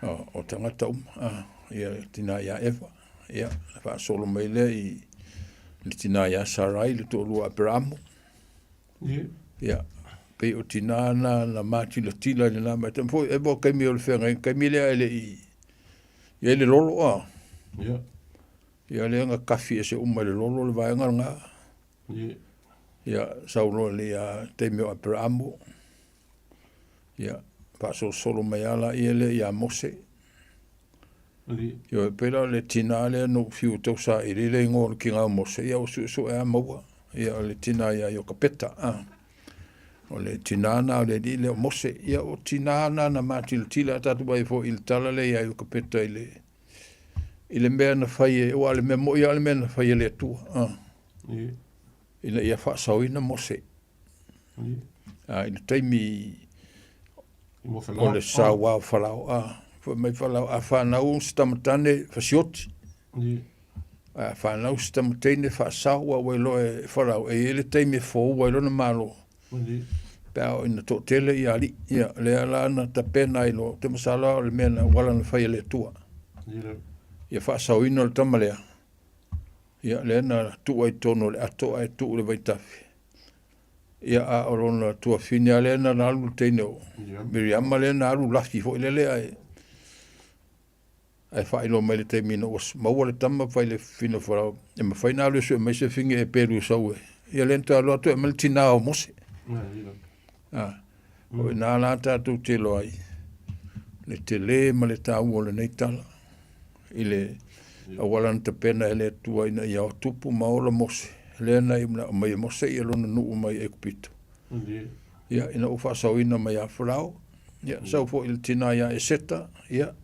o, o tagata uma, a, ia, le tinā iā Eva, ia, na faasolo mai lea i le tinā iā Sarai, le toalua o Aperamo. Ia. Ia, pei o tinā na na mātilatila i lenā vaitaimi foi, e mo taimi o le feagaiga, taimi lea e le i i ai le lolo a. Ia. Ia lea na kafi ese uma i le lolo le vaega lena. Ia. Ia, sau loa i le taimi o Aperamo, ia, faasolosolo mai lava laia lea ia Mose. Ioe, pei la o le tinā lea na ou fiu e tau saili le igoa o le tiga o Mose, ia ua suesue lava maua, ia o le tinā ia Iokapeta, a. O le tinā lena o le alii lea o Mose. Ia o tinā na na matilatila a tatou vaai foi i le tala lea ia Iokapeta i le i le mea na fai e, aua o le mea moi lava o le mea na fai e le Atua, a. Ina ia faasaoina Mose. A i le taimi o le sauā o Farao, a, fai mai Farao, a fanau se tamatane fasioti, a fanau se tamateine faasao, aua ua iloa e Farao, e i ai le taimi e fou ai lona Malo, pe a oo ina toatele ia alii. Ia, lea la na tapena ai loa, ou te masalo lava o le mea na ua ala ona fai e le Atua, ia faasaoina le tama lea, ia lea na tuu ai i totonu o le ato ae tuu i le vaitafe. Ia, a o lona tuafafine lava lea na alu le teine o Miriama lea na alu lafi foi lele ae ae faailoa mai le taimi ina ua maua le tama fai le fafine o Farao e mafai ona alu e sue mai se fine e pelu e sau e ia lea na toe alu atu e aumai le tina o Mose. A, o ina la tatou te iloa ai le tele ma le taua o lenei tala i le auala na tapena e le Atua ina ia tupu ma ola Mose, lea na aumai e Mose ia lona nuu mai Aikupito. Ia, ina ua faasaoina mai ia Farao, ia, sau foi le tina ia Eseta, ia,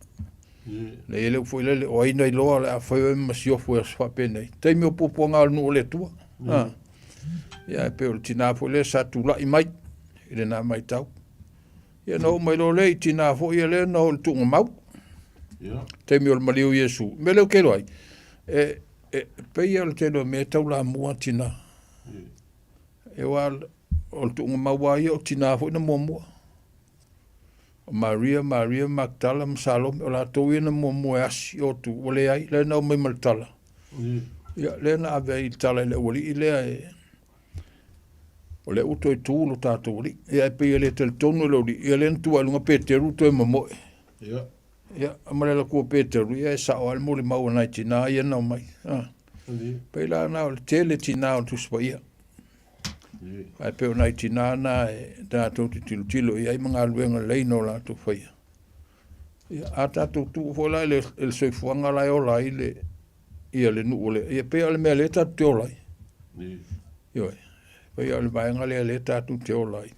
na i ai le upu foi lele, o ai na iloa o le a fai oe ma masiofo i aso faapenei, taimi o puapuaga o le nuu o le Atua. Ah. Ia, e pei o le tina foi lea sa tulai mai i lena maitau. Ia, na oo mai loa lea i tina foi ia lea na oo i le tuugamau. Taimi o le maliu o Iesu. O le mea lea ou te iloa ai, e, e pei lava o le tele o mea e taulamua tina. Aua o le tuugamau lava ia o tina foi na muamua. O Maria, Maria Maktala ma Salome, o latou ia na muamua e asi o atu, ua leai, lea na omai ma le tala. Ia, lea na ave ai le tala i le aualii lea e, o lea ua toe tu lo tatou alii. Ia, e pei e le talitonu e le aualii, ia lea na tua i luga Peteru toe momoe. Ia, ma le alu atu o Peteru, ia e sao lava le molimau a nai tina ia na omai. Ah. Pei la na o le tele tina o le Tusi Paia. Ae pei o nai tina na e tatou te tilotilo i ai ma galuega lelei na o latou faia. Ia, a tatou tuu foi la i le, i le soifuaga la e ola ai le, ia le nuu o le, ia pei o le mea lea tatou te ola ai. Ioe, pei o le vaega lea lea tatou te ola ai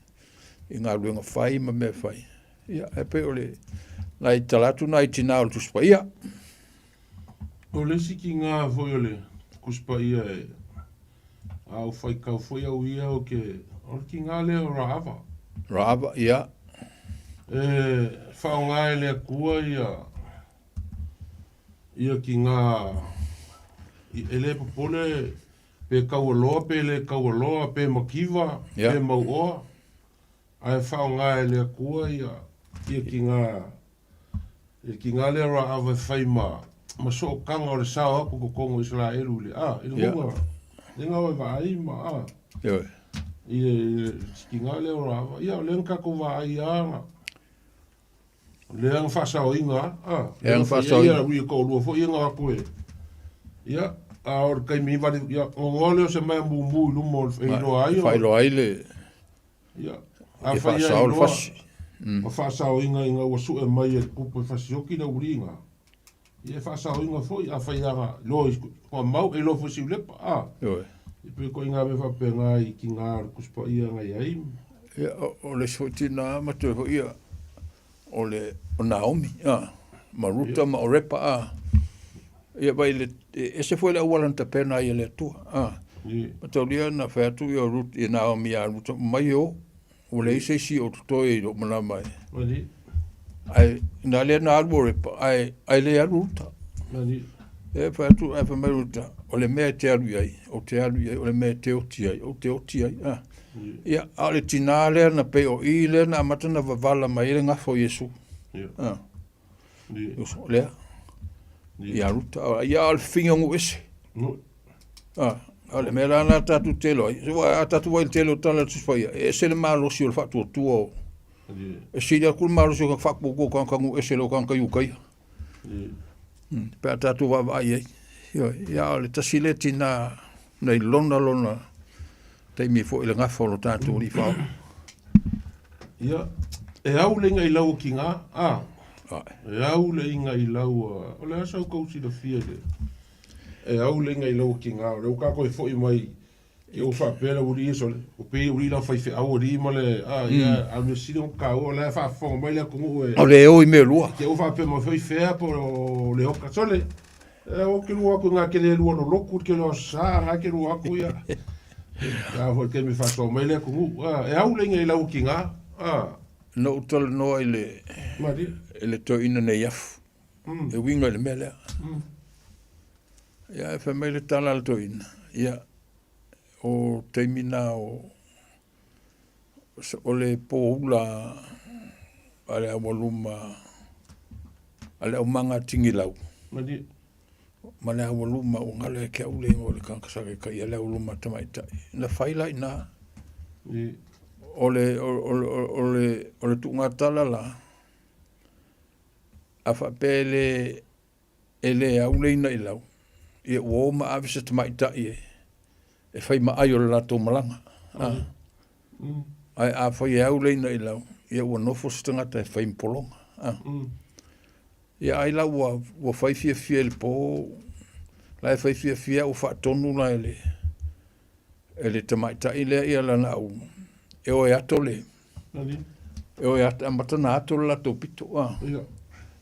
i galuega fai ma mea fai. Ia, e pei o le nai tala atu nai tina o le Tusi Paia. O le isi kiga foi o le Tusi Paia e a ou faitau foi au ia o ke o le kiga lea o Raava. Raava, ia. E faaaoga e le Atua ia ia kiga e le popole pe taualoa pe le taualoa pe mativa pe mauoa. Ae faaaoga e le Atua ia ia kiga le kiga lea Raava e fai ma ma sootaga o le sao atu i totonu o Isaraelu i le a i le luga le ga o e vaai ma a i le i le kiga lea o Raava ia o lea na tatou vaai a na lea na faasaoina a lea na faasaoina ia ui toalua foi ia na o atu e ia a o le taimi vale ia gogoa lea o se mea mumu i luma o le e iloa ai faailoa ai le Ia, a e fai ai faasao le loa fasi. ma faasaoina ina ua sue mai e le tupu e fasioki le auliiga, ia e faasaoina foi a fai aga loa i mau e iloa foi siulepa, a. Ioe. E pei ko ina mea faapena i tiga o le Tusi Paia na i ai. Ia, o le isi foi tina ma toe foi ia, o le o Naomi, a, ma Ruta ma Orepa, a. Ia vai le, e ese foi le auala na tapena ai e le Atua, a. Mataulia na fai atu ia Rut, ia Naomi ia Ruta, mai e o, ua leai se isi o totoe i lou malama e. Ae, na lea na alu Orepa, ae, ae le alu Ruta. E fai atu, ae fai mai Ruta, o le mea e te alu i ai, ou te alu i ai, o le mea e te oti ai, ou te oti ai. A. Ia, a o le tinā lea na pei o i lea na amata na wavala mai ai le gafa o Iesu. A. O lea. Ia Ruta, ia o le fafine o nuu ese. A, o le mea la na tatou te iloa ai, a tatou vaai i le tele o tala a le Tusi Paia, e ese le malosi o le faatuatua o, e sili atu le malosi o le faatuatua o tagata nuu ese i lo tagata Iutaia. Pe a tatou vaavaai i ai. Ioe, ia o le tasi lea tina na i lona lona taimi foi i le gafa o lo tatou alii faaola. Ia, e au le iga i lau o kiga, a? E au le iga i lau, o le a sa outou silafia i le, e au le iga i lau o kiga, o lea ua tatou e foi mai, i ou faapea le aualii ia sole, ua pei aualii la faifeau alii ma le, a, ia, a o le mea sili ona taua, o la e faafofoga mai le atunuu e, O le o i mea lua. Te ou faapea mai foi fea po o le oka, sole, e ou te lua atu i ngā ke le lua lolotu, ke lua sa, ngā ke lua atu ia. A foi taimi faasoa mai le atunuu, a, e au le iga i lau kiga, a. Na ou talanoa i le, Malie. i le toeaina nei afu, e uiga i le mea lea. Ia, e fai mai le tala a le toeaina, ia, o taimi na o, o le poula a le aualuma, a le aumaga a Tigilau. Malie. Ma le aualuma ua galo ia te au le igoa o le tagata sa taitaia le aualuma a tamaitai. Na fai la i ina. O le, o, o, o, le, o le tuugatala la, a faapea e le, e le au le ina i lau, ia ua o ma ave se tamaitai e, e fai ma ai o le latou malaga. A. Ae afai e au le ina i lau, ia ua nofo se tagata e fai ma pologa. A. Ia ai la ua, ua fai fiafia i le po, la e fai fiafia ua faatonu la e le, e le tamaitai lea ia lana au, e o e ato le, e o e ato, amata na ato le latou pito. A.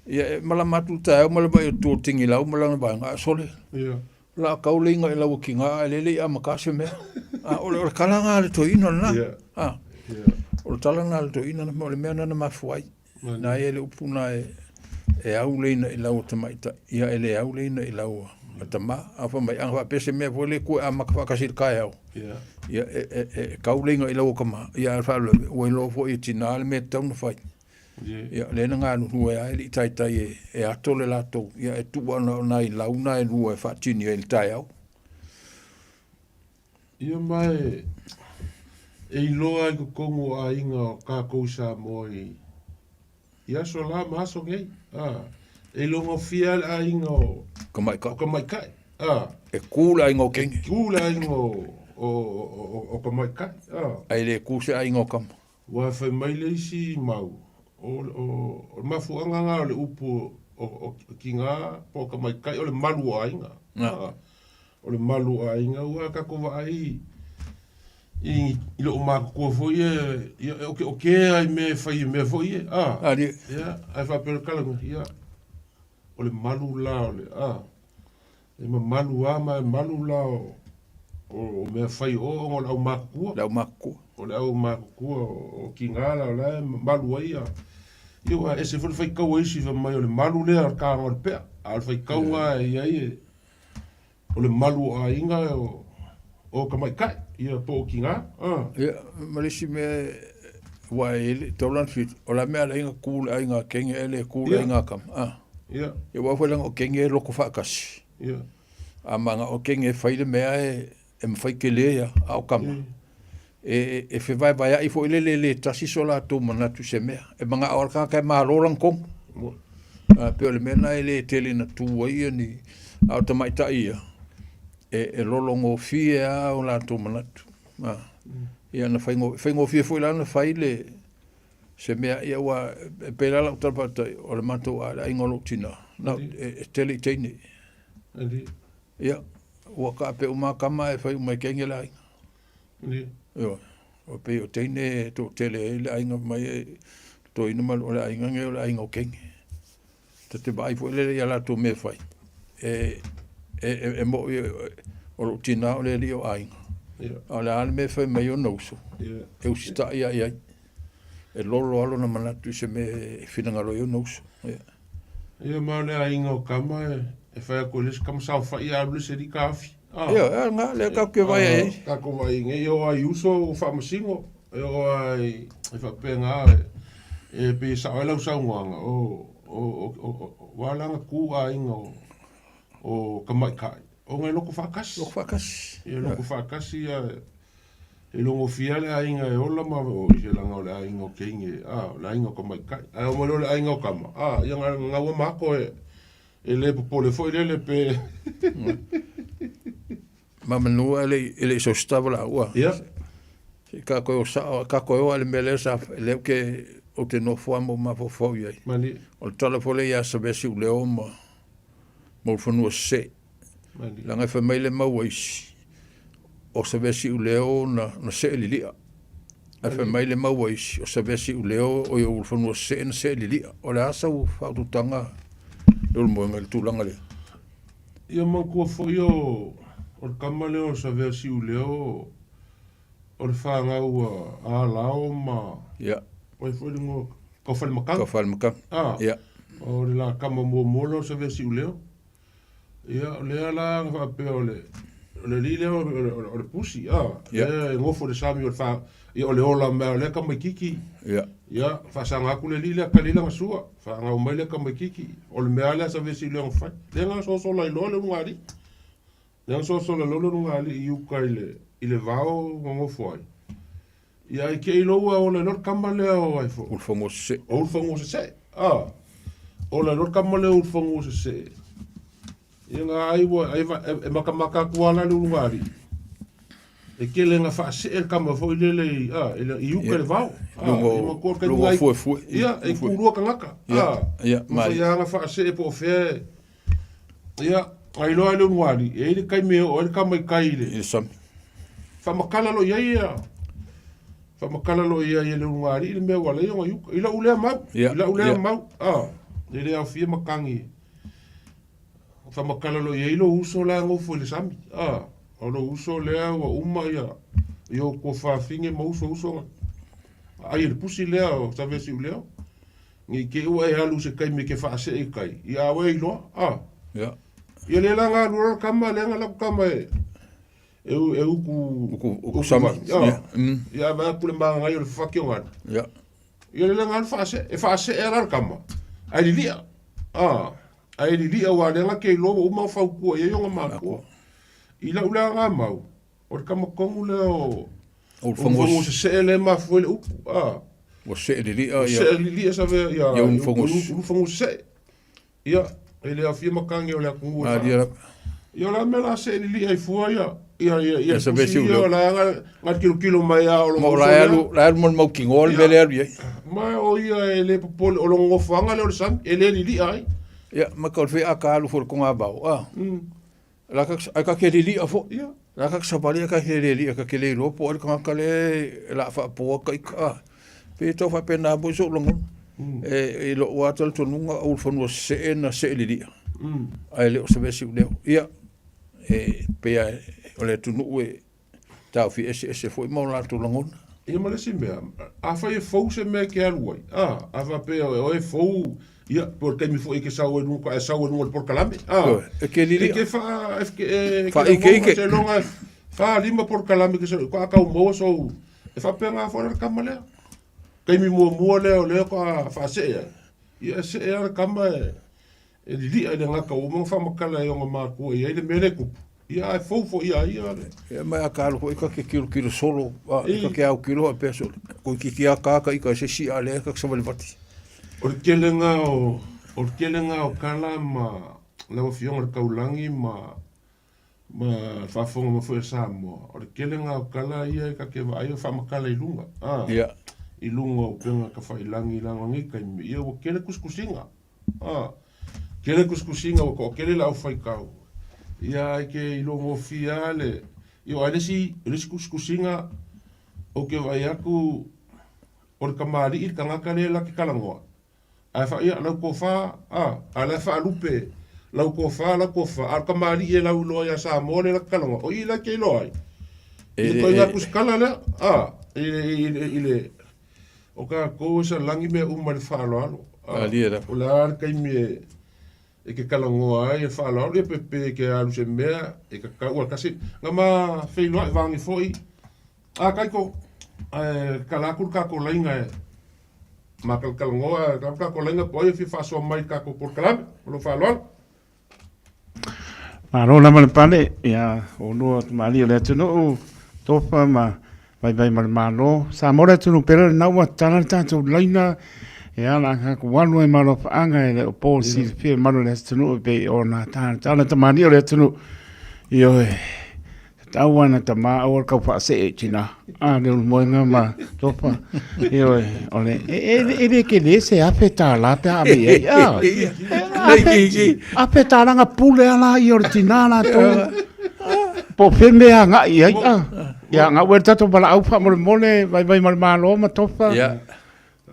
Ia e malama atu le taeao ma le vaai atu o Tigilau ma lana vaega, a sole. La kau le inga i lau kiga ae le le i amata se mea. A, o le, o le tala na a le toeaina lena. A, o le tala na a le toeaina lena, o le mea lena na mafua ai. Na e le upu na e, e au le ina i lau o tamaitai, ia e le au le ina i lau a tama. A fai mai, ana faapea se mea foi le ku e amata faatasi i le taeao, ia e, e, e kau le ina i lau o tama, ia a le faalavelave, ua iloa foi e tina le mea e tatau ona fai. Ia, lea na galulue ai le taitai e, e ato le latou, ia e tuu ana o nai lau na e lua e faatini ai i le taeao. Ia ma e, e iloa ai totonu o aiga o kākou i Samoa i, i aso la ma aso nei. A, e ilogofia le aiga o, Kamaikai. o Kamaikai. A, E kū le aiga o Kenge. kū le aiga o, o, o, o, o Kamaikai. A, Ai le kū se aiga o Kama. Ua fai mai le isi mau, o, o, o le mafuaaga lena o le upu o, o, o kigā po o ka maikaʻi, o le malu o aiga. A, o le malu o aiga, ua tatou vaai i, i loo matutua foi e, ia, e okeokea ai mea e fai i mea foi e, a, Ali. ia, ae faapea le tala, ia, o le malu la o le, a, E mamalu a ma e malu la o, o, o mea fai o ona o le aumatutua. Le aumatutua. O le aumatutua o, o kigā la o la e malu ai ia. Ia ua ese foi le faitau a isi fai mai o le malu lea o le taga o le pea. A o le faitauga e i ai e, o le malu o aiga o, o tamaitai, ia po o kigā. Ah. Ia, ma le isi mea ua e le tau lana fitu, o la mea le aiga kū le aiga kenge e le kū le aiga kama. Ah. Ia. Ia aua foi leaga o kenge e loko faatasi. Ia. A maga o kenge e fai le mea e, e mafai tele ia, a o kama. E, e fevaevaeaʻi foi lele e le tasi so latou manatu i se mea. E manao lava le tagata e malo lana tonu. A, pei o le mea lena e le tele ina tu ai ia ni, a o tamaitai ia, e, e lologofie lava o latou manatu. A, ia na faigo, faigofie foi la ona fai le, se mea, ia ua, e pei la lau tala faatautai, o le matou a le aiga o lou tina, na, e, e tele i teine. Ia, ua taape uma kama e fai uma e kenge le aiga. Ioe, ua pei o teine e toatele ai le aiga mai e toeaina ma o le aiga nei o le aiga o kenge. Ta te vaai foi lele ia latou mea fai, e, e, e, e moʻi o lou tina o le alii o aiga. A o le a le mea e fai mai ona uso, e usitai lava i ai. E lolo lava lona manatu i se mea e finagalo ai ona uso. Ia. Ia ma o le aiga o kama e, e fai atu e le isi kama saofai a alu le isi alii taofi. Ah. Ia, e nga lea tatou te vaai ai. Tatou vaai nei, e oo lava i uso ua faamasino, e oo lava i, e faapena, e pei e sao ai lau saunoaga, o, o, o, o, ua ala ona tu aiga o, o tamaitai, ona e loto faatasi. Loto faatasi. E loto faatasi ia, e logofia le aiga e ola ma o i se laga o le aiga o teine, a, o le aiga o tamaitai. Ae oo mai loa le aiga o tama, a, ia gaua ma ato e, E le popole foi lele pe. Ma manua e le e le so stava la ua. Ia. Se ka koe o sa ka koe o le mea lea sa lea ke o te nofo a mo mafaufau i ai. Mani. O le tala foi lea ia Savesi Uleo ma ma Ulufanua Sese. Mani. Leaga e fai mai le mau a isi, o Savesi Uleo na, na see lilia. Ae fai mai le mau a isi, o Savesi Uleo o ia Ulufanua Sese na see lilia. O le a sau faaututaga Leulumoega i le tulaga lea? Ia manatua foi o, o le tama lea o Savesi Uleo o le fanau a Alao ma Ia. o ai foi le igoa Taufalematagi. Taufalematagi. Ah. Ia. O le la tama muamua lea o Savesi Uleo. Ia, o lea la na faapea o le o le alii lea o le, o le pusi, a, Ia. lea e nofo i le sami o le fa, ia o le ola mea o lea tamaititi. Ia. Ia, faasaga atu le alii lea tali lana sua, faagau mai lea tamaititi. O le mea lava lea sa vesi lea na fai. Lea na sosola ai loa le ulugalii. Lea na sosola loa le ulugalii i uka i le, i le vao na nofo ai. Ia ai ke ilo ua ola i kama lea o ai fo. Ulufanua Sesee. O Ulufanua Sesee. Ah. Ola i kama lea o Ulufanua Sesee. Ia nga ai ua ai e makamaka atu ala le ulugalii. E tele ina faasee le kama foi lele i a i uka i le vao. Luga o fuefue. Ia, e kulua tagata. Ia, ma ia na faasee po o fea. Ia, ai loa le ulugalii, e i ai le taimi e oo ai le kama i tai i le i le sami. Faamatala loa i ai ia faamatala loa i ai e le ulugalii le mea ua alai ona i uka. I lau lea mau, i lau lea mau, e le aofia matagi. Faamatala loa i ai lou uso la e nofo i le sami. A, o lou uso lea ua uma ia i ou tuafafine ma uso uso na aai e le pusi lea o Savesiuleo. Ne i te i ua e alu i se taimi e te faasee i tai, ia a oe iloa. A. Ia. Ia lea la na alu loa le tama lea na alu atu tama e e e uku uku uku sami. Ia. Ia vaai atu le magagai o le fafati o galu. Ia. Ia lea la na alu faasee, e faasee lava le tama, ae lilia. A. Ae lilia aua lea na te iloa ua uma ona fautua i ai ona matua. I lau lea aga mau, o le tama tonu lea o Ulufanua Sesee lea e mafua ai le upu. A. Ua see lilia ia. See lilia save ia ia Ulufanua Ulufanua Sesee. Ia, e le aofia matagi o le atunuu e faa. Ia o le a mea la see lilia ai fua ia ia ia ia pusi ia o la na tilotilo mai a o lo. Ma o la e alu la e alu ma le mautinoa le mea lea e alu i ai. Ma o ia e le popole o lona nofoaga lea o le sami e le lilia ai. Ia ma ka o le fea ka alu foi i le togavao a. La ka ai ka ke lilia foi. Ia. La ka savali ka ke lilia ka ke le iloa po o ai le tagata lea e la faapoa ka ika a. Pe tau faapena foi so'u lagona. E i lo'u lava talitonuga o Ulufanua Sesee na see lilia. Ae le o Savesiuleo. Ia e pei lava o le atunuu e taofi eseese foi ma o latou lagona. Ia ma le isi mea, afai e fou se mea e te alu ai, a, a faapea o oe e fou, ia, po o le taimi foi e te sau ai luga, e sau ai luga o le polokalame, a, E te e te faa, e te, e te Faaikeike. seiloga e fa lima polokalame ke sau, a tau maua sou, e faapena foi la le tama lea. Taimi muamua lea o lea faatoa faasee ai, ia e see lava le tama e, E lilia i le gata ua uma ona faamatala e ona matua i ai le mea lea e tupu, ia ae fou foi ia ia le. Ia ma e aka alu foi ka ke kilokilo solo, a i ka ke au kilo a pea solo. Ko ki ki aka aka i ka se si a le ka sa vali vati. O le telega o, o le telega o tala ma lau Afioga i le Taulagi ma, ma le faafofoga mai foi a Samoa, o le telega o tala ia e ta te vaai o faamatala i luga, a, i luga o upega tafailagi leaga o nei taimi, ia ua tele tusitusiga. A, tele tusitusiga ua toatele le aufaitau, ia ai ke iloa gofie lava le, ia aua le isi, o le isi tusitusiga ou te vaai atu o le tamalii le tagata lea la te talanoa, ae faa, ia lau tofa, a, a o la e faalupe lau tofa, lau tofa, a o le tamalii e lauiloa ia Samoa lea la te talanoa, o i la e te iloa ai. I le ituaiga tusitala lea, a, i le, i le, i le, O tatou e salagi mea uma i le faaaloalo. Malie lava. O le a le taimi e te talanoa ai e faaaloalo, ia pe pe e te alu se mea e tatau a tasi. Na ma feiloai vaagi foi, a Kaiko, ae tala atu le tatou laina e ma talatalanoa, tala atu le tatou laina po o ai e fia faasoa mai i le tatou polokalame. Ma lou faaaloalo. Malo lava le pale, ia olua tamalii o le atunuu, tofa ma vaivai ma le Malo. Samoa le atunuu pele lena ua tatala le tatou laina, ia la tatou alu ai ma alofaaga e le o po silafia le malu o le atunuu e pei ona talatala tamalii o le atunuu. Ioe. Tatau lava na tama aua le tau faasee i tina. A le ulumoega ma tofa. Ioe, o le, e, e, e le tele se $1,000 pe a ave i ai. A, $1,000 na pule a la ia o le tina latou. Po o fea mea agai i ai. A, ia, gau e le tatou valaau faamolemole, vaivai ma le Malo ma tofa. Ia.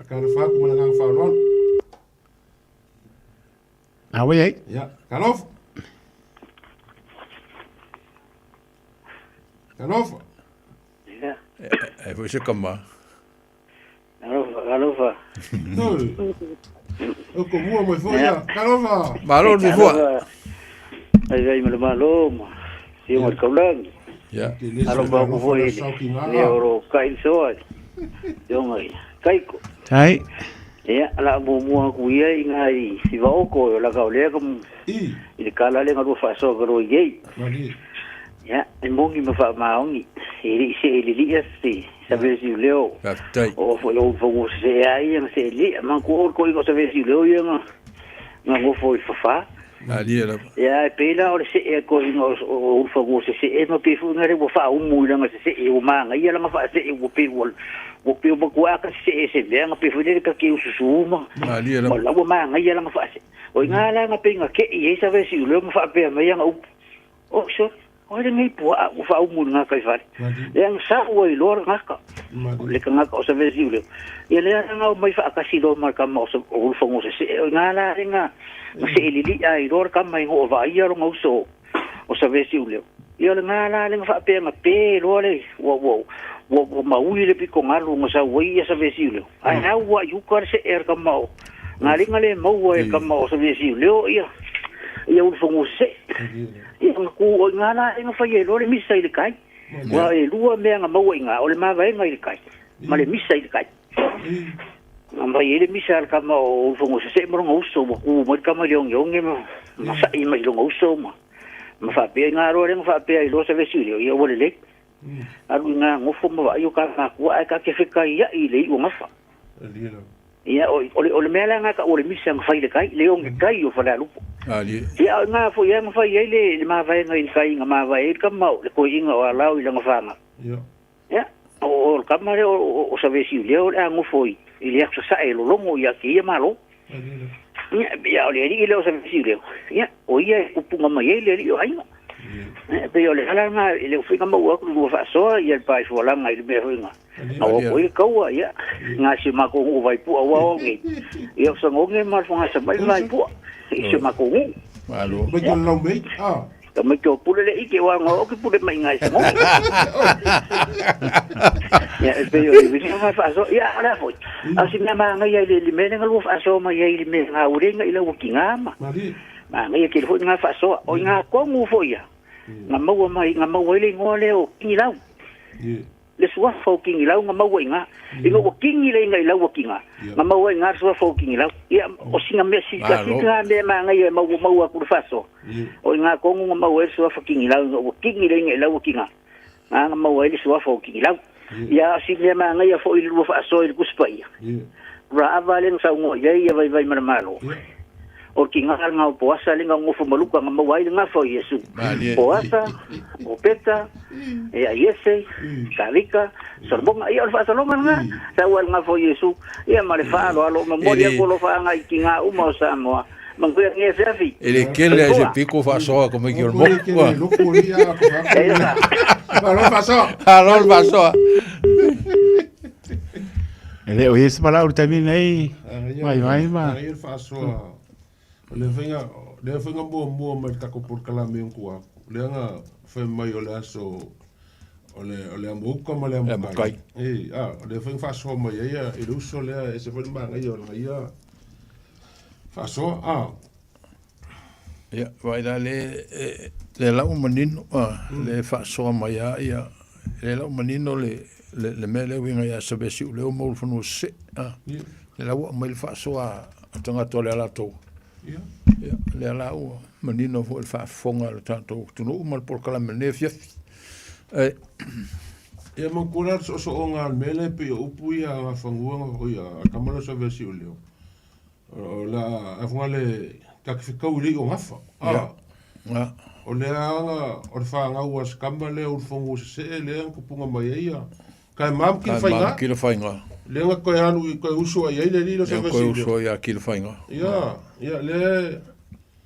Talofa atu ma le agaga faaaloalo. A ua i ai? Ia, talofa. Talofa. Ia. E foi se kama. Talofa, talofa. Oi. O ko mua mai foi ia. Talofa. Malo le fua. Ai ai ma le malo ma sio ma kaulagi. Ia. Alofa aku foi le oro kai soa. Sio mai. Kaiko. Tai. Ia, la muamua aku ia i ngā i si vaoko o la kau lea ka I. i le kala le ngalua faasoa ka roi ei. Malie. Ia, e mongi ma faamaoni, e le i see i le lia se Saveasiuleo. Faafetai. O foi o ulufanua sesee lava ia na seelia. Manatua o le toeaina o Saveasiuleo ia na na nofo i Fafā. Malie lava. Ia e pei la o le see a le toeaina o ulufanua sesee ma pei foi lea ua faaumu i lana sesee ua manaia lana faasee ua pei ua ua pei ua matua ta sesee i se mea na pei foi lele ta te ususu ma Malie ma lava. la ua manaia lana faasee. O i ina la na pei na tei ai Saveasiuleo ma faapea mai ana upu. O sole, o ai lenei puaa ua faaumu i le gataifale. Lea na sau ai loa le gata, le tagata o Saveasiuleo. Ia lea la na omai faatasi loa ma le tama o Ulufanua-sesee. O i ina la lea na seelili'a ai loa le tama ina ua vaaia lona uso o Saveasiuleo. Ia o lena la lea na faapea na pe loa le, ua, ua, ua, ua maui le pitogalu na sau ai ia Saveasiuleo. Ae au lava i uka le see a le tama o, na alii na le maua e le tama o Saveasiuleo ia, ia Ulufanua-sesee. Ia na ku, o i ina la lea na fai ai loa le misa i le tai. Aua e lua mea na maua i ina, o le mavaega i le tai ma le misa i le tai. Na fai ai le misa a le tama o Ulufanua-sesee ma lona uso, ua tu mai le tama i le ogeoge ma, ma sa'i mai i lona uso ma, ma faapea i ina loa lea na faapea ai loa Saveasiuleo, ia ua lelei. Alu i ina nofo ma vaai o ta matua ae ta te fetaia'i i le iu o gafa. Ia, o, o, le, o le mea la na ta'u o le misa na fai i le tai, le oge tai o Falealupo. Ia, o ina foi lava na fai ai le, le mavaega i le tai na mavae ai le tama o le toeaina o Alao i lana fanau. Ia, o, o le tama lea o, o, o Saveasiuleo o le a nofo i, i le aso Sasae e lologo ia te ia Malo. Ia, ia, o le alii lea o Saveasiuleo, ia, o ia e pupuga mai ai le alii o aiga. Ia, pei o le ala lena i le foi na maua atu lua faasoa ia le paefualaga i le mea foi na na o atu ai le taua, ia, na si o matou nuu Vaipua ua o nei. Ia, o Sagoge ma le Fogasamai ma Vaipua i si o matou nuu. Malo. Mai lau mei. Ah. Ka mai tō pule le ike wa ngā oki pule mai ngā i Sagoge. Ia, e pei o le wili ngā whaasoa, ia, o le a foi. A o si mea māngai ai le le mea lenga lua whaasoa mai ai le mea ngā urenga i lau ki ngā ma. Māngai e tele foi ngā whaasoa. O i ngā kongu foi ia. Nga maua mai, nga maua ai le ingoa lea o Kingilau. Le suafa o Kingilau nga maua i ngā. Ina ua kingi le inga i lau ki ngā. Nga maua i ngā suafa o Kingilau. Ia, o singa mea si ka si ngā mea māngai e maua maua aku le whaasoa. O i ngā kongu nga maua ai le suafa Kingilau. Ina ua kingi le inga i lau ki ngā. Nga nga maua ai le suafa o Kingilau. Ia, o si mea māngai a foi le lua whaasoa i le kusipa ia. Ra ava le nga saungoa i ai ia vaivai ma le Malo. O le kiga le nga o Poasa le nga o gofo ma Luka nga maua ai le gafa o Iesu. Poasa, o Peta, ia Iese, Tavika, Solomona. Ia o le faasaloga lena, sau ai le gafa o Iesu, ia ma le faaaloalo, momoli atu alofaaga i tiga uma o Samoa. Manuia lenei afiafi. E le kele ai se piko faasoa ko mai ki o le moku. Malo faasoa. Malo le faasoa. E le o ia se palau i le taimi nei, vaivai ma. Ai le faasoa. O le faiga, le faiga muamua mai le tatou polokalame o tua atu. Lea na fai mai o le aso o le o le amo uka ma le amo kai. E, a, o le faiga faasoa mai ai i le uso lea e se foi le manaia o lana ia faasoa. A. Ia, vai la le, le lau manino, le faasoa mai a ia, le lau manino le, le, le mea lea uiga ia Saveasiuleo ma Ulufanua sese, a. Le lau ua aumai le faasoa a tagata o le Alataua. Ia, lea la ua manino foi le faafofoga a le tatou atunuu ma le polokalame i lenei afiafi. E. Ia manatua la le soosooga o le mea lea e pei o upu ia a Gafanua na oi a tama lea o Saveasiuleo. O le a afoga le ta te fetau i le iu o gafa. A. O lea aga o le fanau a se tama lea o Ulufanua sesee lea na tupuga mai ai ia. Ka e mam ki le faiga. Ka e mam ki le faiga. Lea na toe alu i toe uso ai ai le alii lea o Lea toe uso ai ia ki le faiga. Ia, ia lea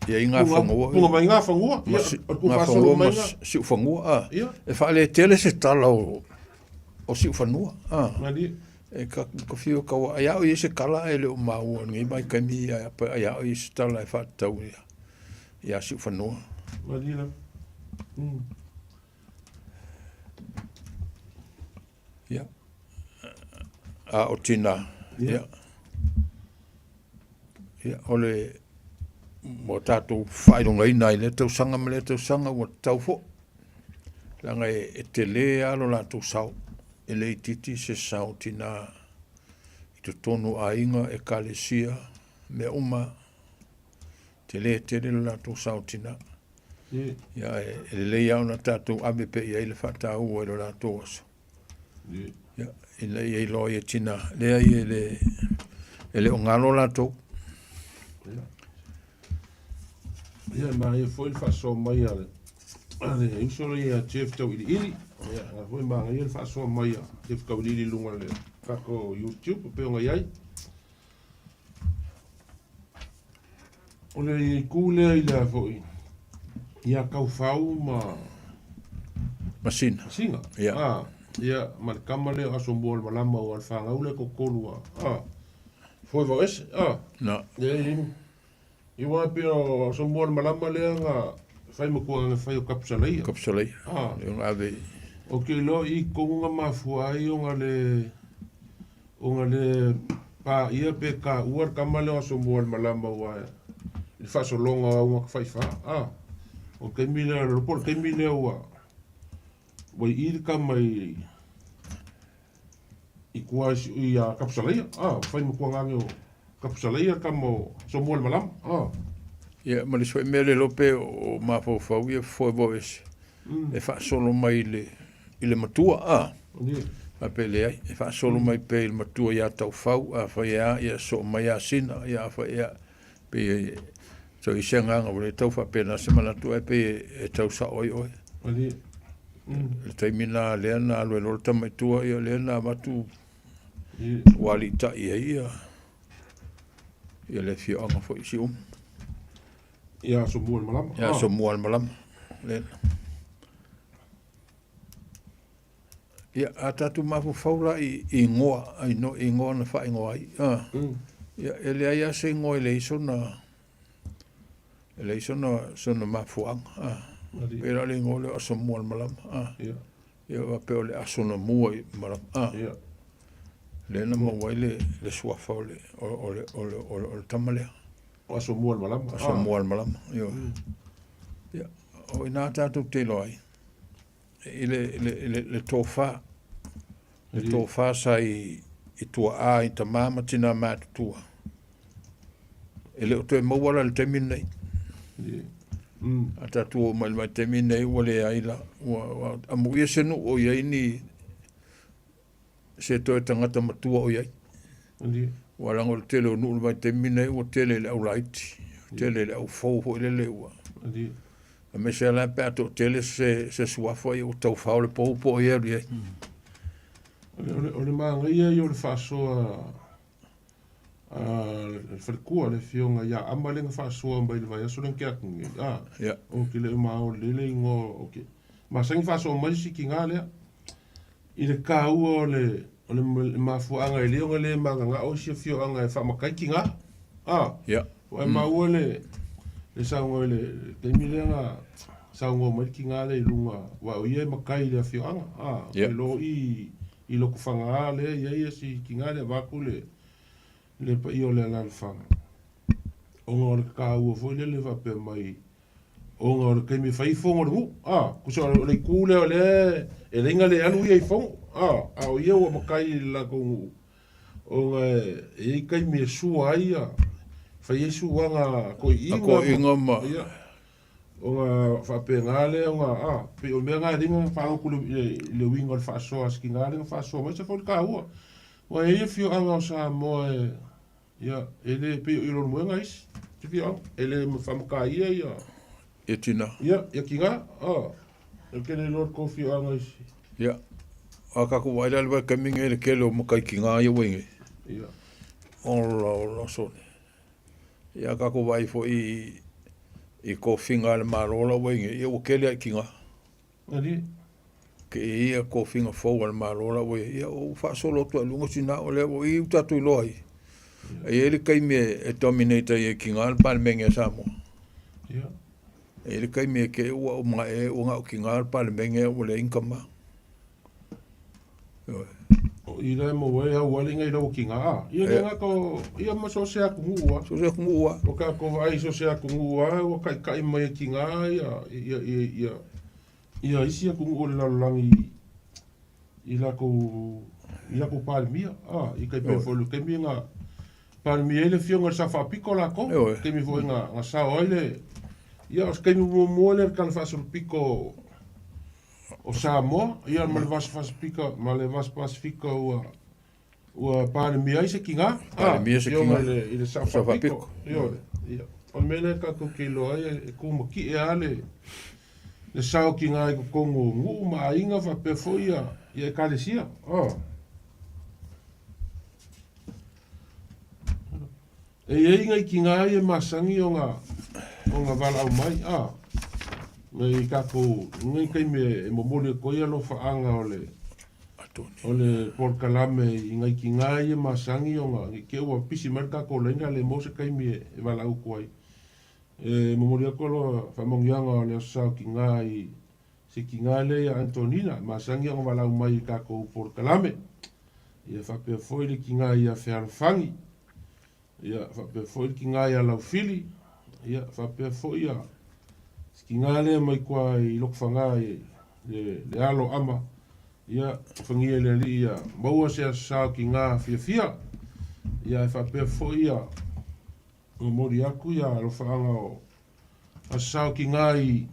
Ia i ngā whangua. Punga mai ngā whangua. Ia, o le ngā whangua ma siufanua. A. Ia. E whaaletele se tala o, o siufanua. A. Malie. E ka, ka whio ka wa, ai ao i se kala e le o maua ngi mai kaimi ia, ai ao i se tala e whaatau ia, ia siufanua. Malie la. Ia. A o tina. Ia. Ia, o le mo tātou faailogaina ai lea tausaga ma lea tausaga ua tatau foi. Leaga e, e tele lava lo latou sao. E le itiiti se sao tina i totonu o aiga, ekalesia, mea uma. Tele tele lo latou sao tina. Ia, e lelei lava ona tatou ave pea i ai le faataua i lo latou aso. Ia, ina ia iloa ai e tina, leai e le, e le o galo latou. Ia, ia manaia foi le faasoa mai a le, a le uso lea ia Jeff Tauiliili. Ia, na foi manaia le faasoa mai a Jeff Tauiliili i luga o le tatou YouTube e pei ona i ai. O le itu lea i le foi ia Taufau ma Masina. Masina. Ia. Ah, ia ma le tama lea o Asomua o le malama o le fanau lea toatolu a. Ah, foi vao ese. Ah. Na. Ia i i wa pei o Asomua o le malama lea na fai matua na fai o Kapusalaia. Kapusalaia. Ah. Le ona ave i. O ke iloa i tonu na mafua ai ona le Ona le paia pe taua le tama lea o Asomualemalama aua i le faasologa o auga tafaifa. A, o le taimi lea, po o le taimi lea ua ua i i le tama i i tua i a Tapusalaia. A, ua fai matua gage o Tapusalaia le tama o Asomualemalama. A. Ia, ma le isi foi mea le iloa pe o mafaufau ia foe vao ese e faasolo mai i le, i le matua, a. Faapea e leai, e faasolo mai pea i le matua ia Taufau, afai e a, ia soo mai Asina, ia afai e a, pei e tau i se agaga ua le tau faapena se manatu, ae pei e tau sao ai oe. Le taimi na lea na alu ai loa le tama i tua, ia lea na avatu ua aliitai ai ia, ia le afioaga foi i Siumu. Ia Asomualemalama. Ia Asomualemalama. Lea. Ia, a tatou mafaufau la i igoa, i no, igoa na faaigoa ai. Ah. Ia, e leai lava se igoa e leai sona, e leai sona, sona mafuaaga. Ah. Pei la o le igoa lea o Asomualemalama. Ah. Ia. Ia, faapea o le aso na mua i malama. Ah. Ia. Lea na maua ai le, le suafa o le, o, o le, o le, o le, o le tama lea. O Asomualemalama. Asomualemalama, ioe. Ia, o i ina tatou te iloa ai i le, le, le, le tofa, le tofa sa i, i tuaa i tamā ma tinā matutua. E le o toe maua la i le taimi lenei. A tatou oo mai i le vaitaimi lenei ua leai la, ua, ua amuia se nuu o i ai ni, se toe tagata matua o i ai. Ua leaga o le tele o nuu i le vaitaimi lenei ua tele i le au laiti, tele i le au fou foi lele ua. Aemaise lava la pe a toatele se, se suafa ia ua taufao le pou po o ai e alu i ai. O le manaia ia o le faasoa a le faletua le afioga ia Ama lea na faasoa mai i le vaiaso lea na tea atu nei. A, Ia. Ou te le o maoli le igoa o ke masani faasoa mai si tina lea i le taua o le o le mafuaaga e le ona le mananao isi afioaga e faamatai tina. A, Ia. Ua e maua le le saunoa i le taimi lea na saunoa mai le tina lea i luga, aua o ia e matai i le afioaga, a, Ia. e lo i i Lotofaga lea e i ai si tina lea vaeatu le le paia o le alaalafaga, ona o le taua foi lele faapea mai ona o le taimi e fai ai fono a le nuu, a, tusa o le itu lea o lea e leai na le alu ia i fono, a, a o ia ua matai i le latou nuu ona e i ai taimi e sua ai ia, fai ai suaga a toeaiina A toeaiina ma. Ia, ona faapena lea ona, a, pei o le mea lena e ala ai ona faalogo atu i le uiga o le faasoa a si tina lea na faasoa mai, ese foi le taua. Aua e i ai afioaga o Samoa e, ia, e le pei o Leulumoega isi afioaga, e le faamataia ia. Ia tina. Ia, ia tina, a, ou te le iloa le tou afioaga isi. Ia, a tatou vaai la i le vaitaimi lenei i le tele o matai tina ia ua i ai nei. Ia. Ola ola sole. Ia a tatou vaai foi i, i tofiga a le Malo la ua i nei, ia ua tele lava i tina. Alii. Ke i ia tofiga fou a le Malo la ua i ai, ia ua faasolo atu lava i luga tina o lea ua i ua tatou iloa ai. E i ai le taimi e dominate ai e tina le Palemene a Samoa. Ia. E i ai le taimi e te i ua uma ea ua na o tina le Palemene ua leai ni tama. Ioe. O i la e maua ai au alii nai lau tina a. Ia le gata o ia ma so o se atunuu a. So o se atunuu a. O tatou vaai i so o se atunuu a ua taitai mai e tina ia ia ia ia ia isi atunuu o le lalolagi i latou i latou Palemia a i tai pei foi o le taimi na Palemia ai le afioga i le Sao Faapito latou taimi foi na sao ai le ia o se taimi muamua lea i le Tala Faasolopito. o Samoa, ia ma le Vasa Pasifika, ma le Vasa Pasifika ua ua palemia ai se kiga, Palemia se afioga kiga. i le i le Sao Sao Faapito. Faapito. Ioe, ia. O le mea lea tatou te iloa ai e tumatie lava le le sao kiga i totonu o nuu ma aiga faapea foi ia ia ekalesia. E i ai nai tiga ia e masani ona ona valaau mai, a, nai tatou, nei taimi e momoli atu ai alofaaga o le o le polokalame i nai tiga ia e masani ona ne i te i ua pisi mai le tatou laina le maua se taimi e valaau atu ai. E momoli atu aloha faamanuiaga o le Aso Sa o Tiga i se tiga lea ia Antonina, e masani ona valaau mai i tatou polokalame. Ia faapea foi le tiga ia Fealofani, ia faapea foi le tiga ia Laufili, ia faapea foi ia se tiga lea mai tua i Lotofaga i le, le alo ama, ia fagia le alii ia maua se aso sa o tiga fiafia. Ia e faapea foi ia momoli atu ia alofaaga o aso sa o tiga i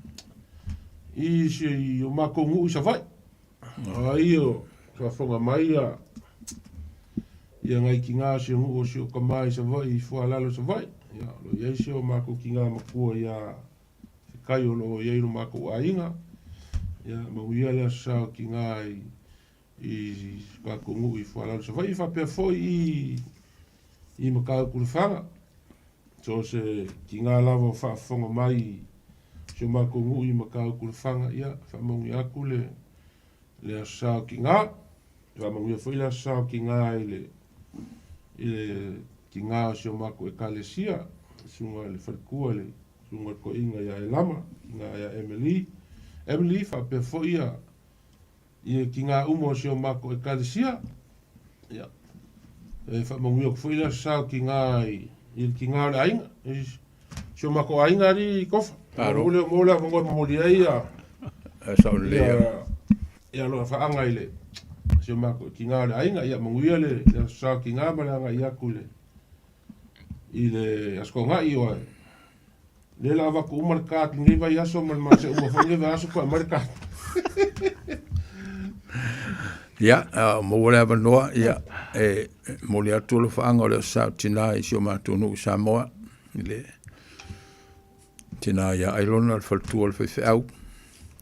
i si o matou nuu i Savaii. Ai o faafofoga mai ia ia nai tiga o si o nuu o si o tama i Savaii i Fualalo i Savaii. Ia, o lo o i ai si o matou tiga matua ia Fekai o lo o i ai lo matou aiga. Ia, manuia le aso sa o tiga i i si tatou nuu i Fualalo i Savaii faapea foi i i Matautu Lefaga. So o se tiga lava o faafofoga mai i si o matou nuu i Matautu Lefaga, ia, faamanuia atu le le aso sa o tiga. Faamanuia foi le aso sa o tiga i le i le tiga o si o matou ekalesia, le susuga i le faletua i le susuga i le toeaina ia Elama, tiga ia Emily, Emily faapea foi ia ia tiga uma o si o matou ekalesia. Ia, e faamanuia atu foi le aso sa o tiga i, i le tiga o le aiga, i si o matou aiga alii Tofa. Malo. Mo le mo le avanoa e momoli ai ia Ae sao lelei ia lava. ia alofaaga i le si o matou tiga o le aiga. Ia manuia le le aso sa o tiga ma le agai atu i le i le Aso Toonai oe. Lea la avatu uma le card lenei vaiaso ma le ma se uma foi lenei vaiaso toe aumai le card. Ia, a maua le avanoa, ia, e momoli atu alofaaga o le Aso Sa o Tina i si o matou nuu i Samoa, i le tina ia Ailona, le faletua o le faifeau.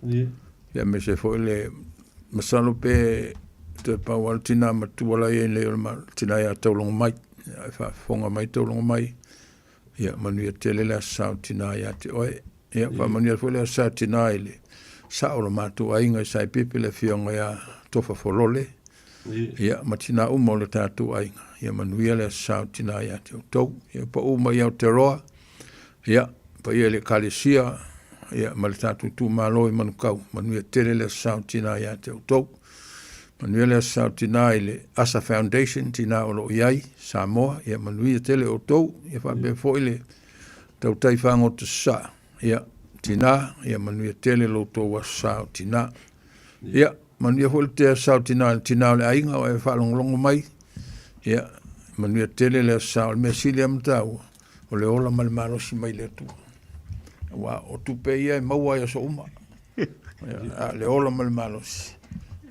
Ia, aemaise foi le masalo pe toe pau lava le tina matua la e i ai nei o le tina ia Taulogomai. Ia, e faafofoga mai Taulogomai, Ia, manuia tele le Aso Sa o Tina ia te oe. Ia, faamanuia foi le Aso Sa o Tina i le sao o lo matou aiga i Saipipi, le afioga ia Tofa Folole, ia, ma tina uma o le tatou aiga. Ia manuia le Aso Sa o Tina ia te outou. Ia, pau mai Aotearoa, ia, paia i le Ekalesia, ia, ma le tatou itumalo i Manukau, manuia tele le Aso Sa o Tina ia te outou. Manuia le Aso Sa o Tina i le Asa Foundation, tina o lo o i ai, Samoa, ia manuia tele outou, ia faapea foi le tautai fagota sasaa, ia tina, ia manuia tele lo outou Aso Sa o Tina. Ia, manuia foi le te Aso Sa o Tina i le tina o le aiga o e faalogologo mai, ia manuia tele le Aso Sa o le mea sili lava ma taua, o le ola ma le malosi mai le Atua. Aua o tupe ia e maua i aso uma. Ia, a le ola ma le malosi,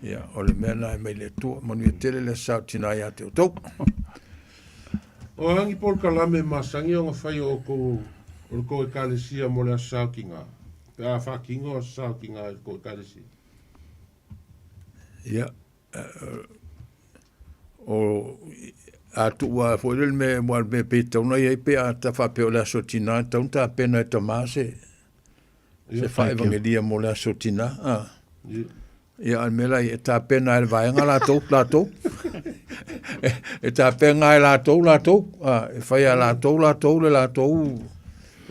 ia, o le mea lena e mai le Atua. Manuia tele le Aso Sa o Tina ia te outou. O a ni polokalame masani ona fai o outou o le tou ekalesia mo le Aso Sa o Tina, pe a faatino Aso Sa o Tina i le tou ekalesia? Ia, o a tuu lava foi lele mea, aua o le mea pei e tatau ona i ai pe a ta faapea o le Aso Tina, e tatau ona tapena e tama se se faaevagelia mo le Aso Tina. A. Ia, a o le mea la ia, e tapena e le vaega latou, latou. E tapena e latou, latou. A, e fai e latou, latou le latou.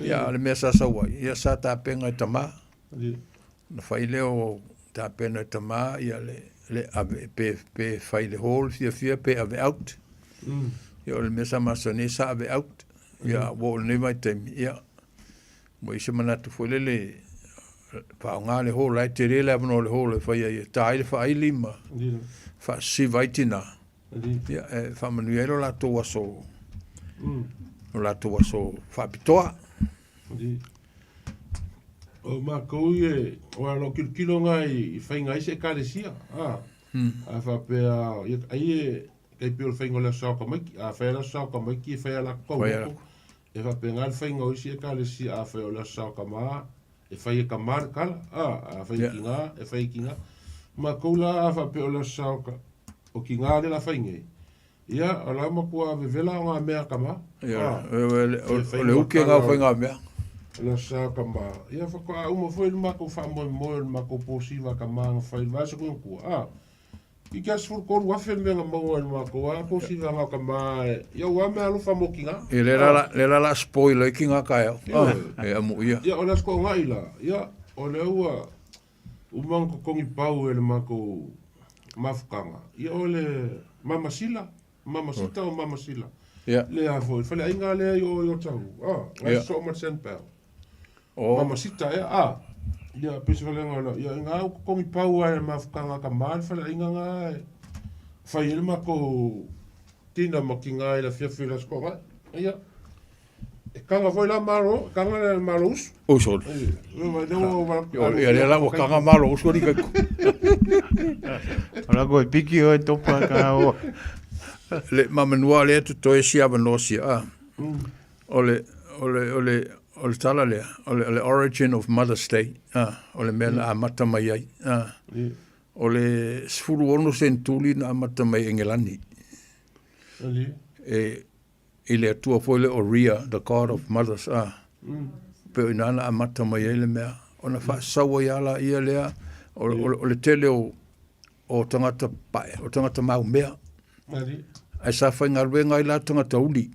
Ia, a o le mea sa sau ai, ia sa tapena e tama. Ona fai lea o tapena e tama ia le, le ave, pe, pe fai i le hall fiafia pe ave out. Ia o le mea sa masani ai sa ave out. Ia ua oo i lenei vaitaimi, ia ua i ai se manatu foi lele faaaoga le hall, la e tele le avanoa o le hall e fai ai e ta ai le faaili ma faasisiva ai tina. Ia e faamanuia ai lo latou aso, lo latou aso faapitoa. O makou ia, aua o lau kilokilo lena i faiga ai se Ekalesia, a. A faapea, ia, ai e, tai pei o le faiga o le Aso Sa o Tamaiti. A fai lava le Aso Sa o Tamaiti, e fai lava latou tauloto. E faapena le faiga o isi Ekalesia, a fai o le Aso Sa o Tama, e fai e tama le tala, a, a fai e tina, e fai e tina. Matou la, a faapea o le Aso Sa o Tina lea o le a fai nei, Ia, o la matua vevela o ngā mea tama. Ia, o le uki ngā whai ngā mea. La sa tama. Ia, whaka'a uma foi le matou whaamoemoe o le matou pōsiva tama nga whai le vaesa koe kua. A, i kia 13,000 le mea nga maua e le matou a pōsiva ngā tama e, ia ua mea alofa mo ki ngā. Ia, le la, le la la spoil ai ki ngā kaeo. E amu ia. Ia, o le asko o ngai la. Ia, o le ua, Uma ona totogi pau e le matou mafutaga, ia o le Mama Sila, Mama Sita o Mama Sila. Ia. Le a foi, faleaiga lea i o i Otahuhu, ah, ngai Ia. sosoo ma le Sandbell. Oh. Mama Sita ea, ah. Ia, pei se faleaiga o la, ia i ngā u totogi pau lava e le mafutaga a tama le faleaiga nga e fai ai le matou tina ma tiga i le afiafi o le Aso Toonai. Ia. E kanga foi la malo, e kanga le malo usu. Usu. Ia le la ua kanga malo usu ali kai. Ola koe piki oe topa ka o. Le mamanua le tu toe sia vanoa sia. Ah. O le o le o le o le tala lea, o le, o le origin of Mother's Day, ah, o le mea na amata mai ai. Ah. O le 16 sentuli na amata mai Engelani. E i le Atua foi lea o Rhea, the god of mothers, a, pei o ina na amata mai ai le mea, ona faasau ai lava laia lea, o, o, o le tele o, o tagata pae, o tagata maumea. Ae sa faigaluega ai la tagata uli.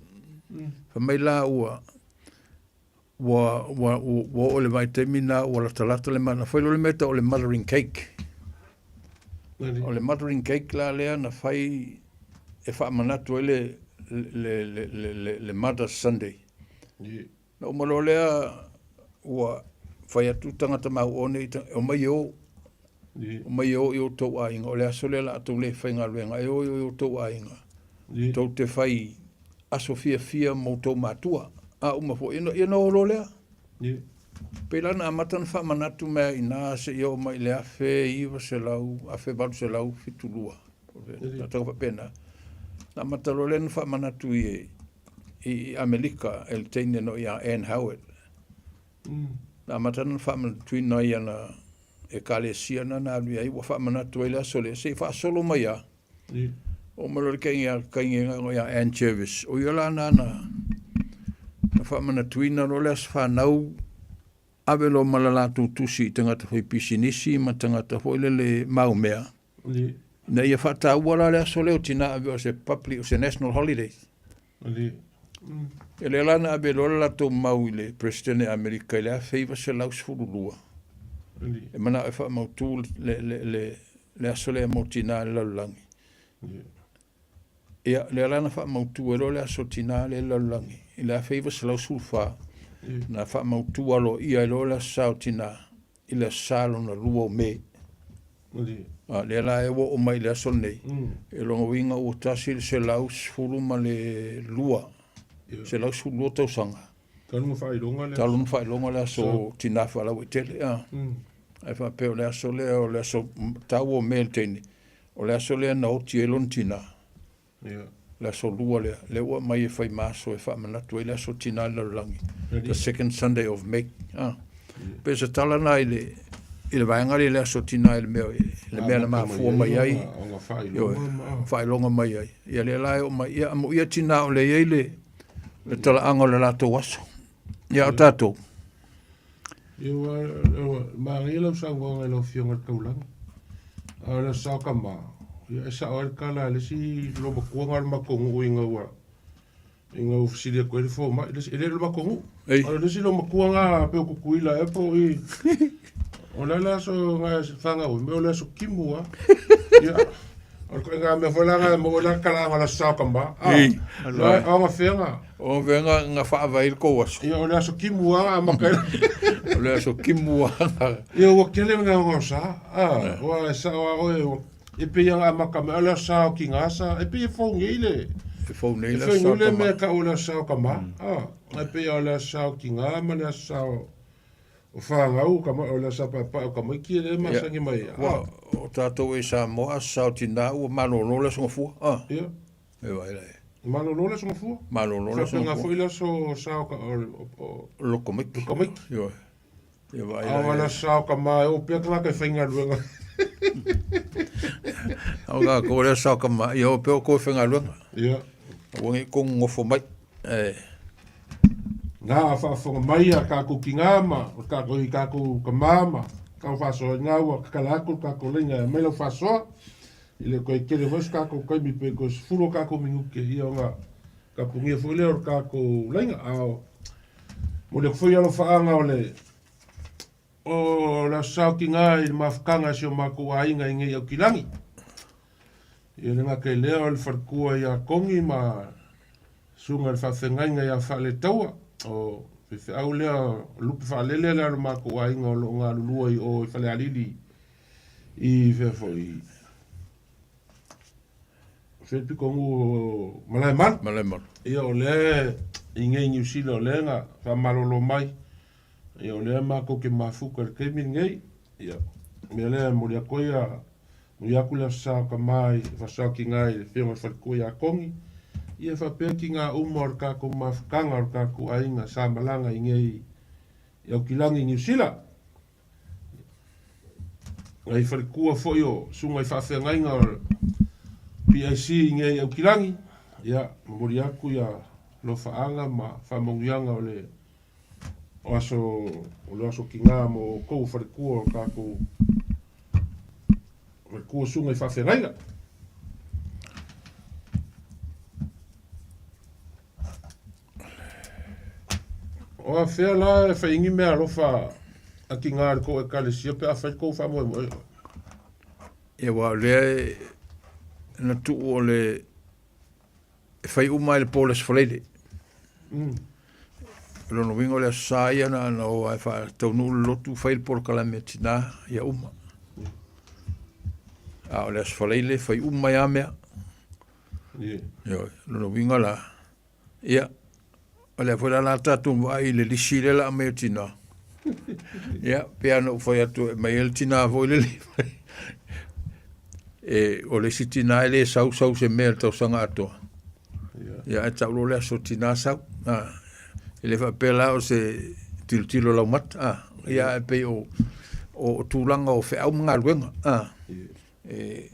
Fai mai la ua, ua, ua, ua, ua oo i le vaitaimi lena ua latalata le mana. Fai loa le mea e tau o le mothering cake. O le mothering cake la lea na fai e faamanatu ai le, le, le, le, le, le Mother's Sunday. Na uma loa lea ua fai atu tagata mauo nei, omai e o. Omai e o i o outou aiga, o le aso lea o le a outou le faigaluega, e o i o outou aiga. Tou te fai aso fiafia ma outou matua. A uma foi, ia ona o loa lea. Pei la na amata ona faamanatu mea i ina seia oo mai i le 1900, 1872. Tau faapena. Na amata loa lea na faamanatu i, i Amerika e le teine no ia Ann Howard. Na amata ona faamanatuina ai ana ekalesia na na alu i ai, ua faamanatu ai le aso lea, se i faasolo mai lava. Oo mai loa le kaigega ia Ann Jervis. O ia la na na faamanatuina loa le aso fanau, ave loa ma le latou tusi i tagata faipisinisi ma tagata foi lele maumea, ina ia faataua la le aso lea o tina ave o se public, o se national holiday. E lea la na ave loa le latou mau i le Peresetene Amerika i le 1912, e manao e faamautu le, le, le, le aso lea mo tina i le lalolagi. Ia, lea la na faamautu ai loa le aso tina lea i le lalolagi i le 1914, na faamautu aloaia ai loa le aso sa o tina i le aso sa lona lua o Me. A, lea la e ua oo mai i le aso lenei, e lona uiga ua 112, 112 tausaga. Talu na faailoga le aso. Talu na faailoga le aso tina faalauaitele. A. Ae faapea o le aso lea, o le aso taua o Me i le teine, o le aso lea na oti ai lona tina. Le aso lua lea, lea ua aumai e fai ma aso e faamanatu ai le aso tina i le lalolagi, the second Sunday of May. A. Pei o se tala lena i le, i le vaega lea i le aso tina i le mea, le mea na mafua mai ai, ioe, faailoga mai ai. Ia lea la e oo mai, ia amuia tina o lea e i ai le, le talaaga o le latou aso. Ia o tatou. Ia ua, ua manaia lau saunoaga i lau Afioga i le Taulaga. A o le Aso Tama, ia e sao ai le tala a le isi loomatua na o le matou nuu ina ua ina ua fesili atu ai le fomai, le isi, e le o le matou nuu. Ei. A o le isi loomatua na pei o Tutuila ea po o i o le a le aso na e fanau ai, o le aso timu lava. Ia, O le ituaiga mea foi la na e maua ai la talaaga o le Aso Sa o Tama. A, Ei. o aga fea O aga fea na faavae ai le tou aso? Ia, o le aso timu lava na amata ai. O le aso timu lava na. Ia, ua tele le gaogaosa, a, aua e sao lava oe, ua, e pei lava na amata mai, o le Aso Sa o Tina sa, e pei e fou nei le, E fou nei e le fou Aso Sa nei o le Tama. mea e tau o le Aso Sa o Tama, a, e pei lava o le Aso Sa o Tina ma le Aso Sa o. O fanau, o kama, o le aso paepae o tamaiti e le masani mai ai. Ua, o tatou e Samoa, aso sa o tinā ua malolo le aso gafua. Ah. Ia. E vaai la i ai. Malolo le aso gafua. Malolo le aso gafua. Faapena foi le aso sa o, o, o, Loko maiki. Loko maiki. Ioe. Ia vaai la i ai. A o le aso sa o kama e o pea tagata e faigaluega. A o tatou le aso sa o kama, ia o pea o kou e faigaluega. Ia. Aua ne i kou nonofo mai. E. Nā, a faafofoga mai a kākou kinā ma o kākou i kākou kamā ma kau faasoa i ngā ua kakala aku le kākou laina e aumai lau faasoa i le koe tele foi so kākou taimi pe koe 10 o kākou minuke ia ona kapunia foi lea o le kākou laina a o momoli atu foi alofaaga o le o le aso sao kinā i le mafutaga a si o mākou aiga i nei Aukilagi. Ia le gata i lea o le falekua ia Kongi ma Susuga i le Faafeagaiga ia Faaletaua, o faifeau lea, o lupe faalele lea o le matou aiga o lo o galulua i o i Falealili i fea foi fea le pito nuu o Malaemalu. Malaemalu. Ia o lea i nei Niu Sila o lea na faamalolo mai, ia o lea matou te mafuta i le taimi lenei. Ia, o le mea lea e momoli atu ai a momoli atu le Aso Sa o Tama i Faasaotiga i le Afioga i le Faletua ia Kongi, ia faapea tiga uma o le tatou mafutaga o le tatou aiga sa malaga i nei i Aukilagi i Niu Sila. Nai faletua foi o susuga i faafeagaiga o le PIC i nei Aukilagi, ia momoli atu ia alofaaga ma faamanuiaga o le O aso, o le aso kingā mo outou o falekua o tatou falekua susuga i faafeagaiga. O afea la e fai ni mea alofa a kingā i le tou ekalesia pe a fai le tou faamoemoe? Ia aua o lea e na tuu o le e fai uma ai le po o le Aso Faraile. O lona uiga o le Aso Sa ia na ona o lava e faataunuu le lotu fai le polokalame a tina ia uma. A o le Aso Faraile fai uma ai lava mea. Ioe, o lona uiga la, ia, o lea foi la o le a tatou vaai i le lisi lea o le a aumai e tina. Ia, pei lava ona ou fai atu e aumai ai le tina foi lele e, o le isi tina e le sau sau se mea i le tausaga atoa. Ia, ae tau loa le aso tina sau. A, e le faapea la o se tilotilo laumata. A, ia, ae pei o, o tulaga o feau ma galuega. A, e,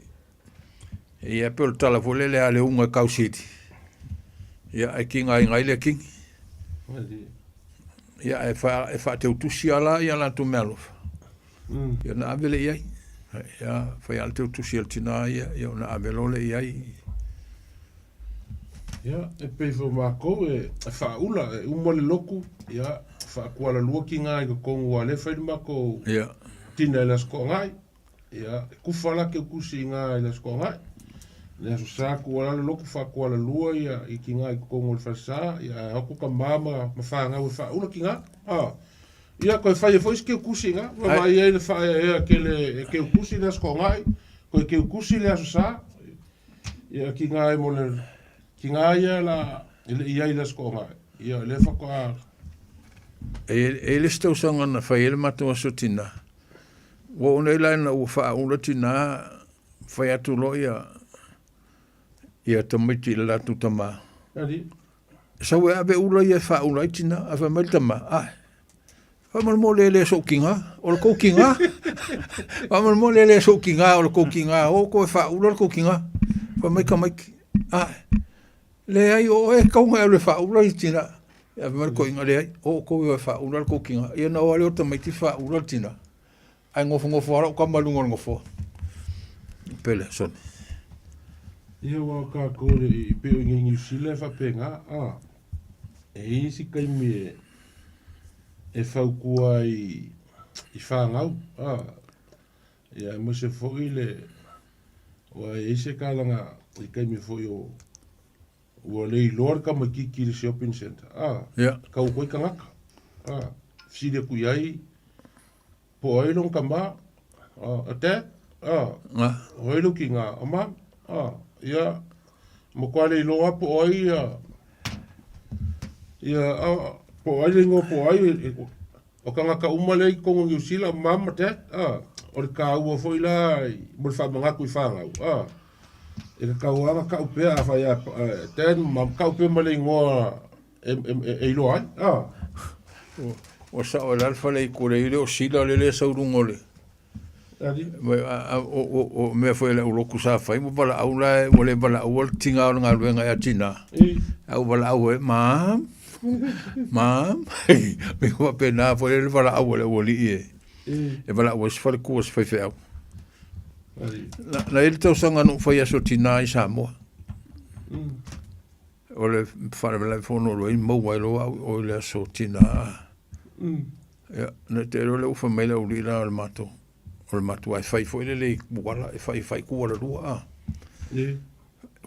ia, pei o le tala foi lele a le uga e kausili. Ia, ae kiga ai le kingi. Ia, ae fa, e faateutusi lava la ia latou meaalofa. Ia ona ave lea i ai. Ia, fai lava le teutusi a le tina ia, ia ona ave loa lea i ai. Ia, e pei foi o matou e faaula, e uma le lotu, ia, faakualalua tiga i totonu aua o lea e fai le matou tina i le Aso Toonai. Ia, e kufa la teutusi i ina i le Aso Toonai. Le Aso Sa tuu ala le lotu faakualalua ia i tiga i totonu o le falesa, ia ae o atu tama ma fanau e faaula tiga. A, Ia, toe fai ai foi si teutusi i ina. Ua vaai ai le faaeaea tele e teutusi le Aso Toonai, toe teutusi le Aso Sa. Ia, tiga ai mo le tiga ia la e le i i ai i le Aso Toonai. Ia, o lea faatoa. E i ai le isi tausaga na fai ai le matou aso tina. Ua oo nei la ina ua faaula tina, fai atu loa ia ia tamaiti i le latou tama. Ali. Sau e ave ula ia e faaula ai tina, ae fai mai le tama, ae, faamolemole e le sou kiga, o le kou kiga. Faamolemole e le sou kiga, o le kou kiga, o outou e faaula le kou kiga. Fai mai tamaiti, ae, leai o oe e tatau ona e alu e faaula le tina. Ae fai mai le toeaina, leai, o outou e o e faaula le kou kiga. Ia ona o lava lea o tamaiti faaula le tina. Ae nofonofo lava lou tama i luga o le nofoa. Pele, Sonny. Ia aua o tatou e le i pei o i nei Niu Sila e faapena, a, e i ai isi taimi e, e fautua ai i fanau, a, ia aemaise foi le, aua e i ai se tala i taimi foi o, Ua le iloa le tamaititi i le shopping centre, a, tau atu ai tagata, a, fesili atu i ai, po o ai lona tama, a, a dad, a, o ai lou tina, a mum, a, ia, matua le iloa lava po o ai ia, ia, a, po o ai le igoa po o ai. O tagata uma lea i totonu o Niu Sila, o mum ma dad, a, o le taua foi la mo le faamanatu i fanau, a, e tatau lava ona tau pea, afai lava dad ma mum, tau pea ma le igoa e iloa ai, a. Ua sao e la le fale i kule i le o sila le le sau luga o le o mea foi le uloku sa fai ua valaau la ua le valaau le tiga o le galuega ia tina a ua valaau e mam mam me faapena foi le valaau a le aualii e e valaau ai se faletua se faifeau. Na i le tausaga na ou fai aso tina i Samoa. O le faalavelave foi ona alu ai maua ai loa au i o i le aso tina. Ia, na te iloa lea ua fai mai le aualii la o le matou, o le matou e fai foi lele i uala, e fai fai ku ala lua a.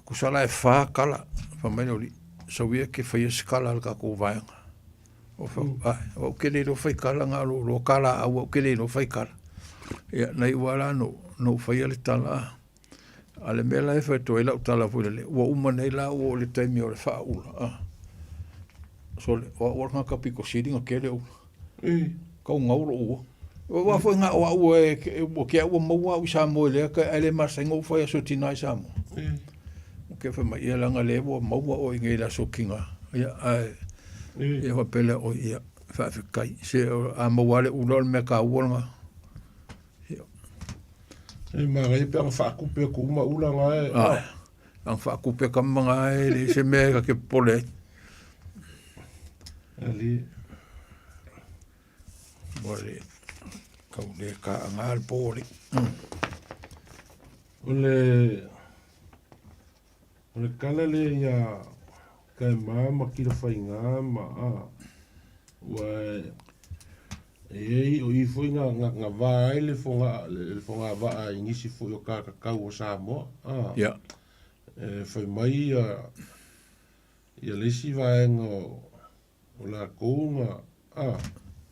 Tusa la e fa kala, fai mai le aualii, sau ia e te faia se kala a le tatou vaega. Ou fai atu, ae, o au ou te le iloa fai kala, na o lou iloa kalaau au ou te le iloa fai kala. Ia, na iu lava la na ou faia le tala a. A le mea la e fai atu ai lau tala foi lele, ua uma nei la ua oo i le taimi o le faaula, a. Sole, o au o le tagata pito sili ona tele ula. Tau gau lou uo. Aua foi na o au e, ua ke au ua maua au i Samoa i lea taimi, ae le masani ona ou fai aso tina i Samoa. Ua ke fai mai, ia leaga lea ua maua oe i nei i le aso tina. Ia, ae, ia faapea lea, oi, ia, faafetai. Se a maua lava le ula o le mea taua lena. E manaia pe ana faatupe atu uma ula na e. Ah, ana faatupe kama na e le se mea e ka ke popole ai. Ali. Ua le kau le ka anga le pō le. O le o le kala le ia kae ma ma kila whainga ma a ua e i ai o i foi nga nga nga va ai le fonga le fonga vaa i nisi foi o kakakau o Samoa a Ia. E fai mai ia ia le isi vaega o o lakou na a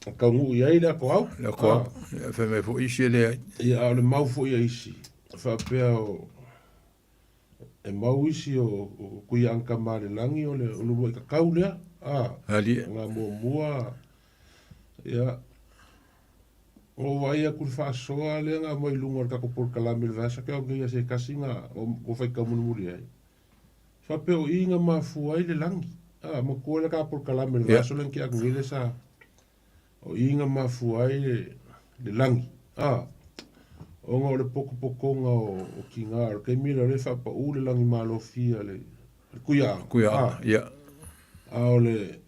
na taunuu i ai le ato au. Le ato au. Ia fai mai foi isi e leai. Ia a o le mau foi a isi faapea o e mau isi o Tuiaana-tamalelagi o le uluai kakau lea a Alie. Nga muamua ia na ou vaai atu i le faasoa lea na aumai i luga o le tatou polokalame i le vaiaso tea nei se tasi na ou faitau mulimuli ai. Faapea o i na mafua ai le lagi. A matua le ta polokalame i le vaiaso lea na tea atu nei lea sa o i na mafua ai le lagi. A ona o le potopotoga o tiga o le taimi lea o lea e faapau le lagi malofia le Tuiaana. Tuiaana, ia. A o le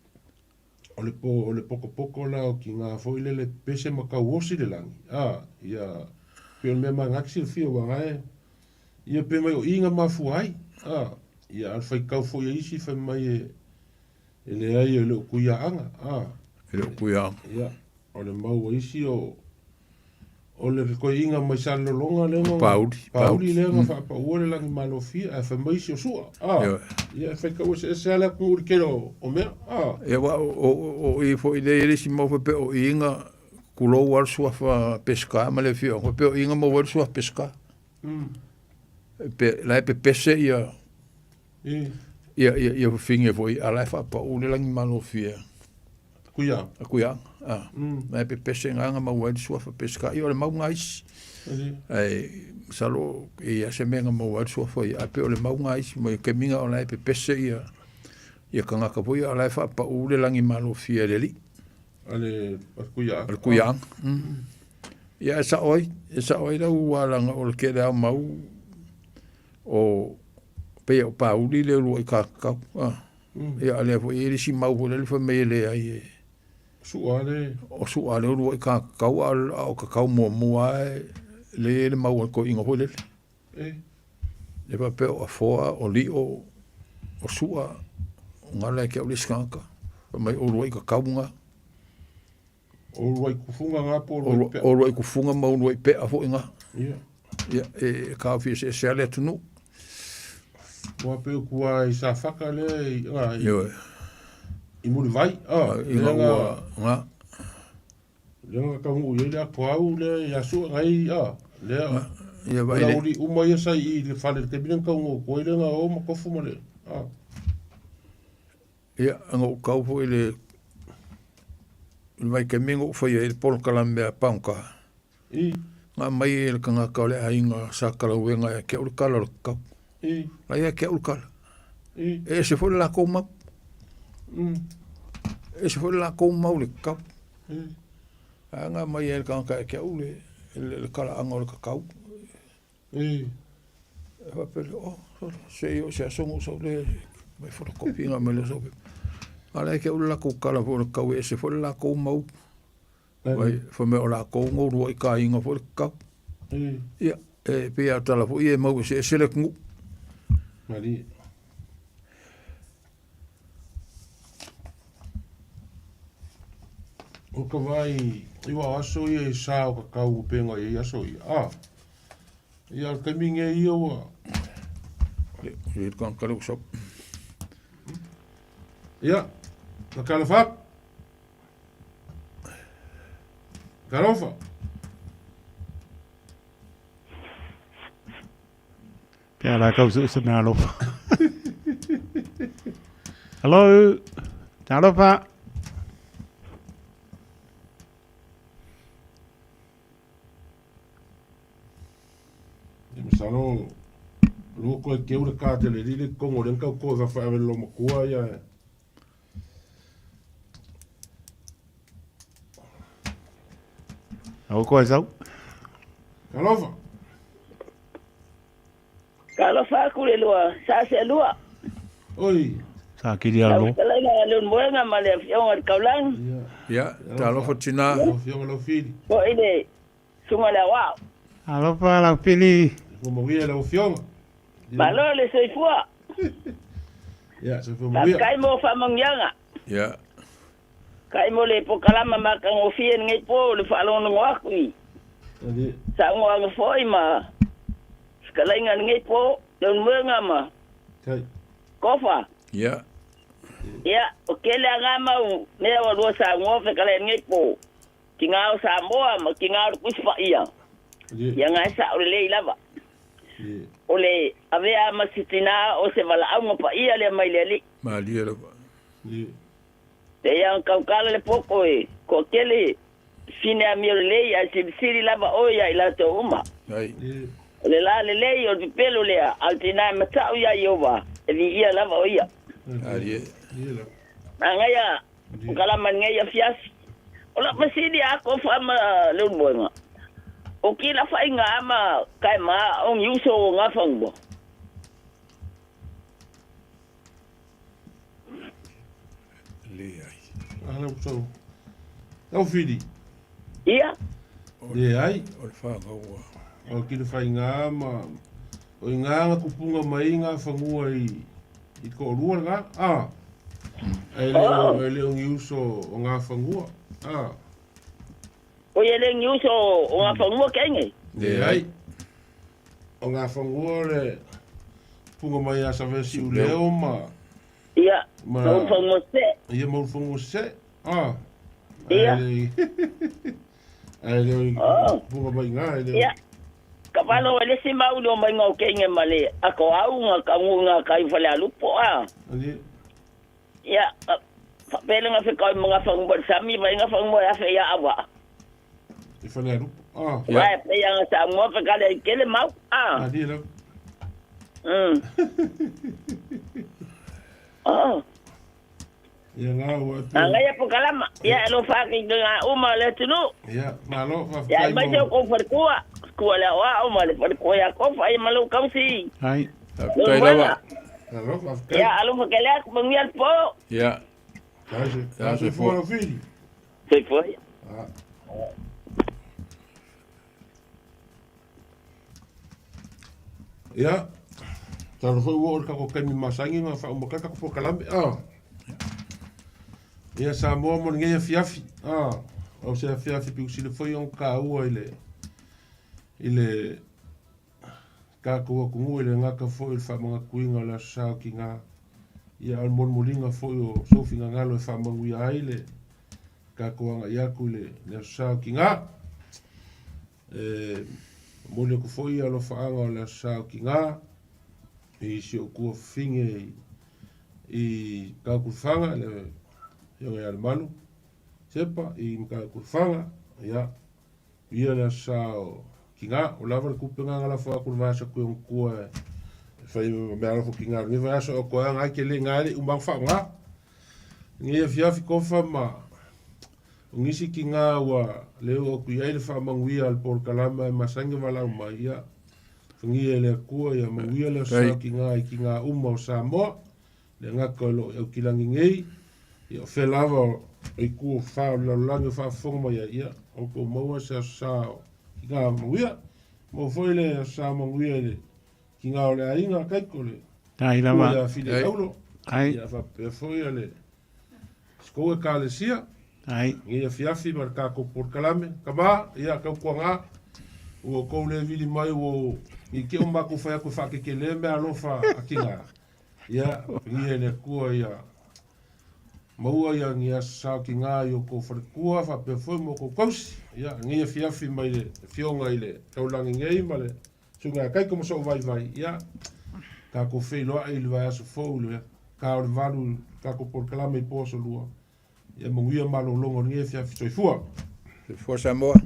o le po o le potopoto la o tiga foi lele pese ma tauosi le lagi. A ia pei o le mea ma te silafia aua na e ia pe mai o i na mafua ai. A ia a o le faitau foi a isi fai mai e e leai e le o Tuiaana. A E le o Tuiaana. Ia o le mau a isi o o le fekoiiga mai Salelologa lea na Pauli, Pauli lea na faapaua le lagi malofia ae fai mai isi o Sua. A ia e faitau eseese lava le atunuu i le tele o mea. A Ia aua o i foi lea e i ai le isi mau faapea o i na tulou lava le suafa Peseta ma le afioaga faapea o i na maua ai le suafa Peseta. Pe la e pepese ia ia ia ia fafine foi a la e faapau le lagi malofia. Kuiaga. A Kuiaga. A. Na e pepese nga nga maua ai le suafa Peseta. Ia o le mau nga isi. Ae masalo e i ai se mea na maua ai le suafa ia, ae pei o le mau nga isi mai taimi na o la e pepese ia ia tagata foi a o la e faapau le lagi malofia e le alii. A le Kuiaga. A le Kuiaga. Ia e sao ai, e sao ai lau alaga o le tele lava o mau o pei o Pauli le uluai kakau. Ia a lea foi e i ai le isi mau foi lele fai mai e leai e Sua le o Sua le uluai kakau a o kakau muamua lava e lea e i ai le mau a le toeaina foi lele. E faapea o Afoa, o Lio, o Sua, o gala ia te au le isi tagata. Fai mai o uluai kakau na. O uluai kufuga na po o uluai pea? O uluai kufuga ma uluai pea foi na. Ia. Ia, e taofi eseese lava le atunuu. Ua pei o tua i Safata lea i, i, Ioe. I Mulivai. Ah, i lea ua, na. Lea na taunuu i ai le atoau lea ia Sua nai, ah, lea. Ia vai le. Uli uma ia sa i le fale le taimi lea na taunuu atu ai lea na o ma tofu ma le, ah. Ia, na ou tau foi i le le vaitaimi na ou faia ai le polokalame a Pagoka, na aumai e le tagata o le aiga sa Kalauega ia te au le kala o le kakau. La ia te au le kala. E ese foi le latou mau. E ese foi le latou mau i le kakau. A na aumai e le tagata ia te au le, le, le kalaaga o le kakau. E faapea lea, oh, sole, se i oo i se aso ona ou sau lea e aumai photocopy ona aumai lea o sau pepa. A o la e te au le latou kala foi o le kakau e ese foi le latou mau. Vai, fai mai o latou na uluai kāiga foi le kakau. Ia, e pei lava o tala foi ia e mau eseese le atunuu. Malie. O ka vai, i ua aso ia i sa o kakau o penga i aso ia. Ah, ia o taimi nge ia ua. Le, le ka ka le usau. Ia, ka kala fak. Talofa. Pe a la kau su se mea alofa. Hello. Talofa. E masalo lua koe ke ura ka te le rire kongo ren kau koe whawha awe lo makua ia e. Au koe sau. Talofa. Talofa aku le lua, sa se lua. Oi. Sa kiri alo. Lau fetalaiga le Moega ma le afioga i le Kaulagi. Ia, talofa tina. Lau afioga lau fili. Foi le susuga le Aoao. Alofa lau fili. Soifua lau afioga. Malo le soifua. Ia, soifua manuia. Faafetai mo faamanuiaga. Ia. Kai mo le pokalama matagofie lenei po le faalogologo aku i saunoaga foi ma fetalaiga lenei po Leulumoega ma Kofa. Ia. Ia, o kele aga mau mea ua lua saunoa fetalai lenei po tiga o Samoa ma tiga o le Tusi Paia. Ia ga e sao lelei lava. O le avea ma se tina o se valaauga paia lea mai le Alii. Malie lava. Pei ona tautala le poto e toatele fine amio lelei ae silisili lava oe ia i latou uma. O le la lelei o le pepelo lea a le tina e mata'u iā Ieova, e viia lava o ia. Manaia o kalama i lenei afiafi. O lau fesili a Kofa ma Leulumoega, o kila faiga ma kaema o ni uso o Gafanua? Leai. Ala so. Lau fili. Ia. Leai. O le whangau ua. O ki le whainga ma o i ngā nga kupunga mai ngā whangua i i ko rua ngā. Ah. E le o e le o ngi uso o ngā whangua. Ah. O ia le ngi uso o ngā whangua kenge. Leai. O ngā whangua le punga mai a Savesi Uleo ma Ia, ma mau whangua se. Ia mau whangua se. Ah. Ia. Ai le Oh. punga mai ngā e le. Ia. Ka whalo e lesi mau le o mai ngau kenge ma le ako au ngā kangu ngā kai whale alupo a. Ali. Ia, whapele ngā whekau mo ngā whangua sami mai ngā whangua e awhe ia awa. I whale alupo. Ah. Ia. Wae pe ia ngā sa ngua whakale i kele mau. Ah. Ali la. Oh. Ia ngā ua atu. A ngai po kalama. Ia e lo whaki ki ngā uma le tunu. Ia, malo, Ia whawhai mai se o kou wharikua. Kua le oa o ma le wharikua ia kofa i malo kausi. Hai. Faafetai lava. Malo, whawhai. Ia alo whakele aku mangia le po. Ia. Tase, Ia, tase soifua. fua lau fili. Soifua. Ah. Ia, talo foi ua o le kako kaimi masangi ma whaumaka kako pokalame. Ah. Ia Samoa mo lenei afiafi. Ah. O se afiafi piu sile foi on ka ua i le i le kākou atunuu i le gata foi o le faamagatuina o le aso sa o tiga ia a o le molimoliga foi o sou finagalo e faamanuia ai le tatou aga'i atu i le aso sa o tiga. E momoli atu foi ia alofaaga o le aso sa o tiga i si ou tuafafine i Tautulfaga le afioga ia Lemalu. Sepa i Matautu-i-Lefaga, ia, ia le aso sa o Tiga, ua lava le tupe lena na lafo atu i le vaiaso atu i ona tua e fai ma meaalofa o Tiga i lenei vaiaso, o toe aga ai tele na e le i uma ona faaaoga. I lenei afiafi Tofa ma o nisi tiga ua le oo atu i ai le faamanuia a le polokalame ae masani ona valaau mai, ia, fagia e le Atua ia manuia le aso sa o Tiga i tiga uma o Samoa. Le gata o lo o i Aukilagi nei, ia o fea lava o itu o fa o le lalolagi o faafofoga mai ai, ia outou maua se aso sa o tiga manuia. Maua foi le aso sa manuia i le tiga o le aiga Kaiko le Tai lava. Ia Fili Aulo. Ia faapea foi le Sikou Ekalesia. Tai. Ia afiafi ma le tatou polokalame. Tama, ia tautuaga ua outou le vili mai ua i te i ua matou fai atu e faakekele meaalofa a tiga. Ia, viia i le Atua ia maua ia ni aso saotiga i o kou faletua faapea foi ma o kou tausi. Ia, lenei afiafi mai le Afioga i le Taulagi nei ma le Susuga ia Kaiko ma sou vaivai, ia, tatou feiloai i le vaiaso fou i le ta o le 8 i le tatou polokalame i po aso lua. Ia manuia malologa o lenei afiafi. Soifua. Soifua Samoa.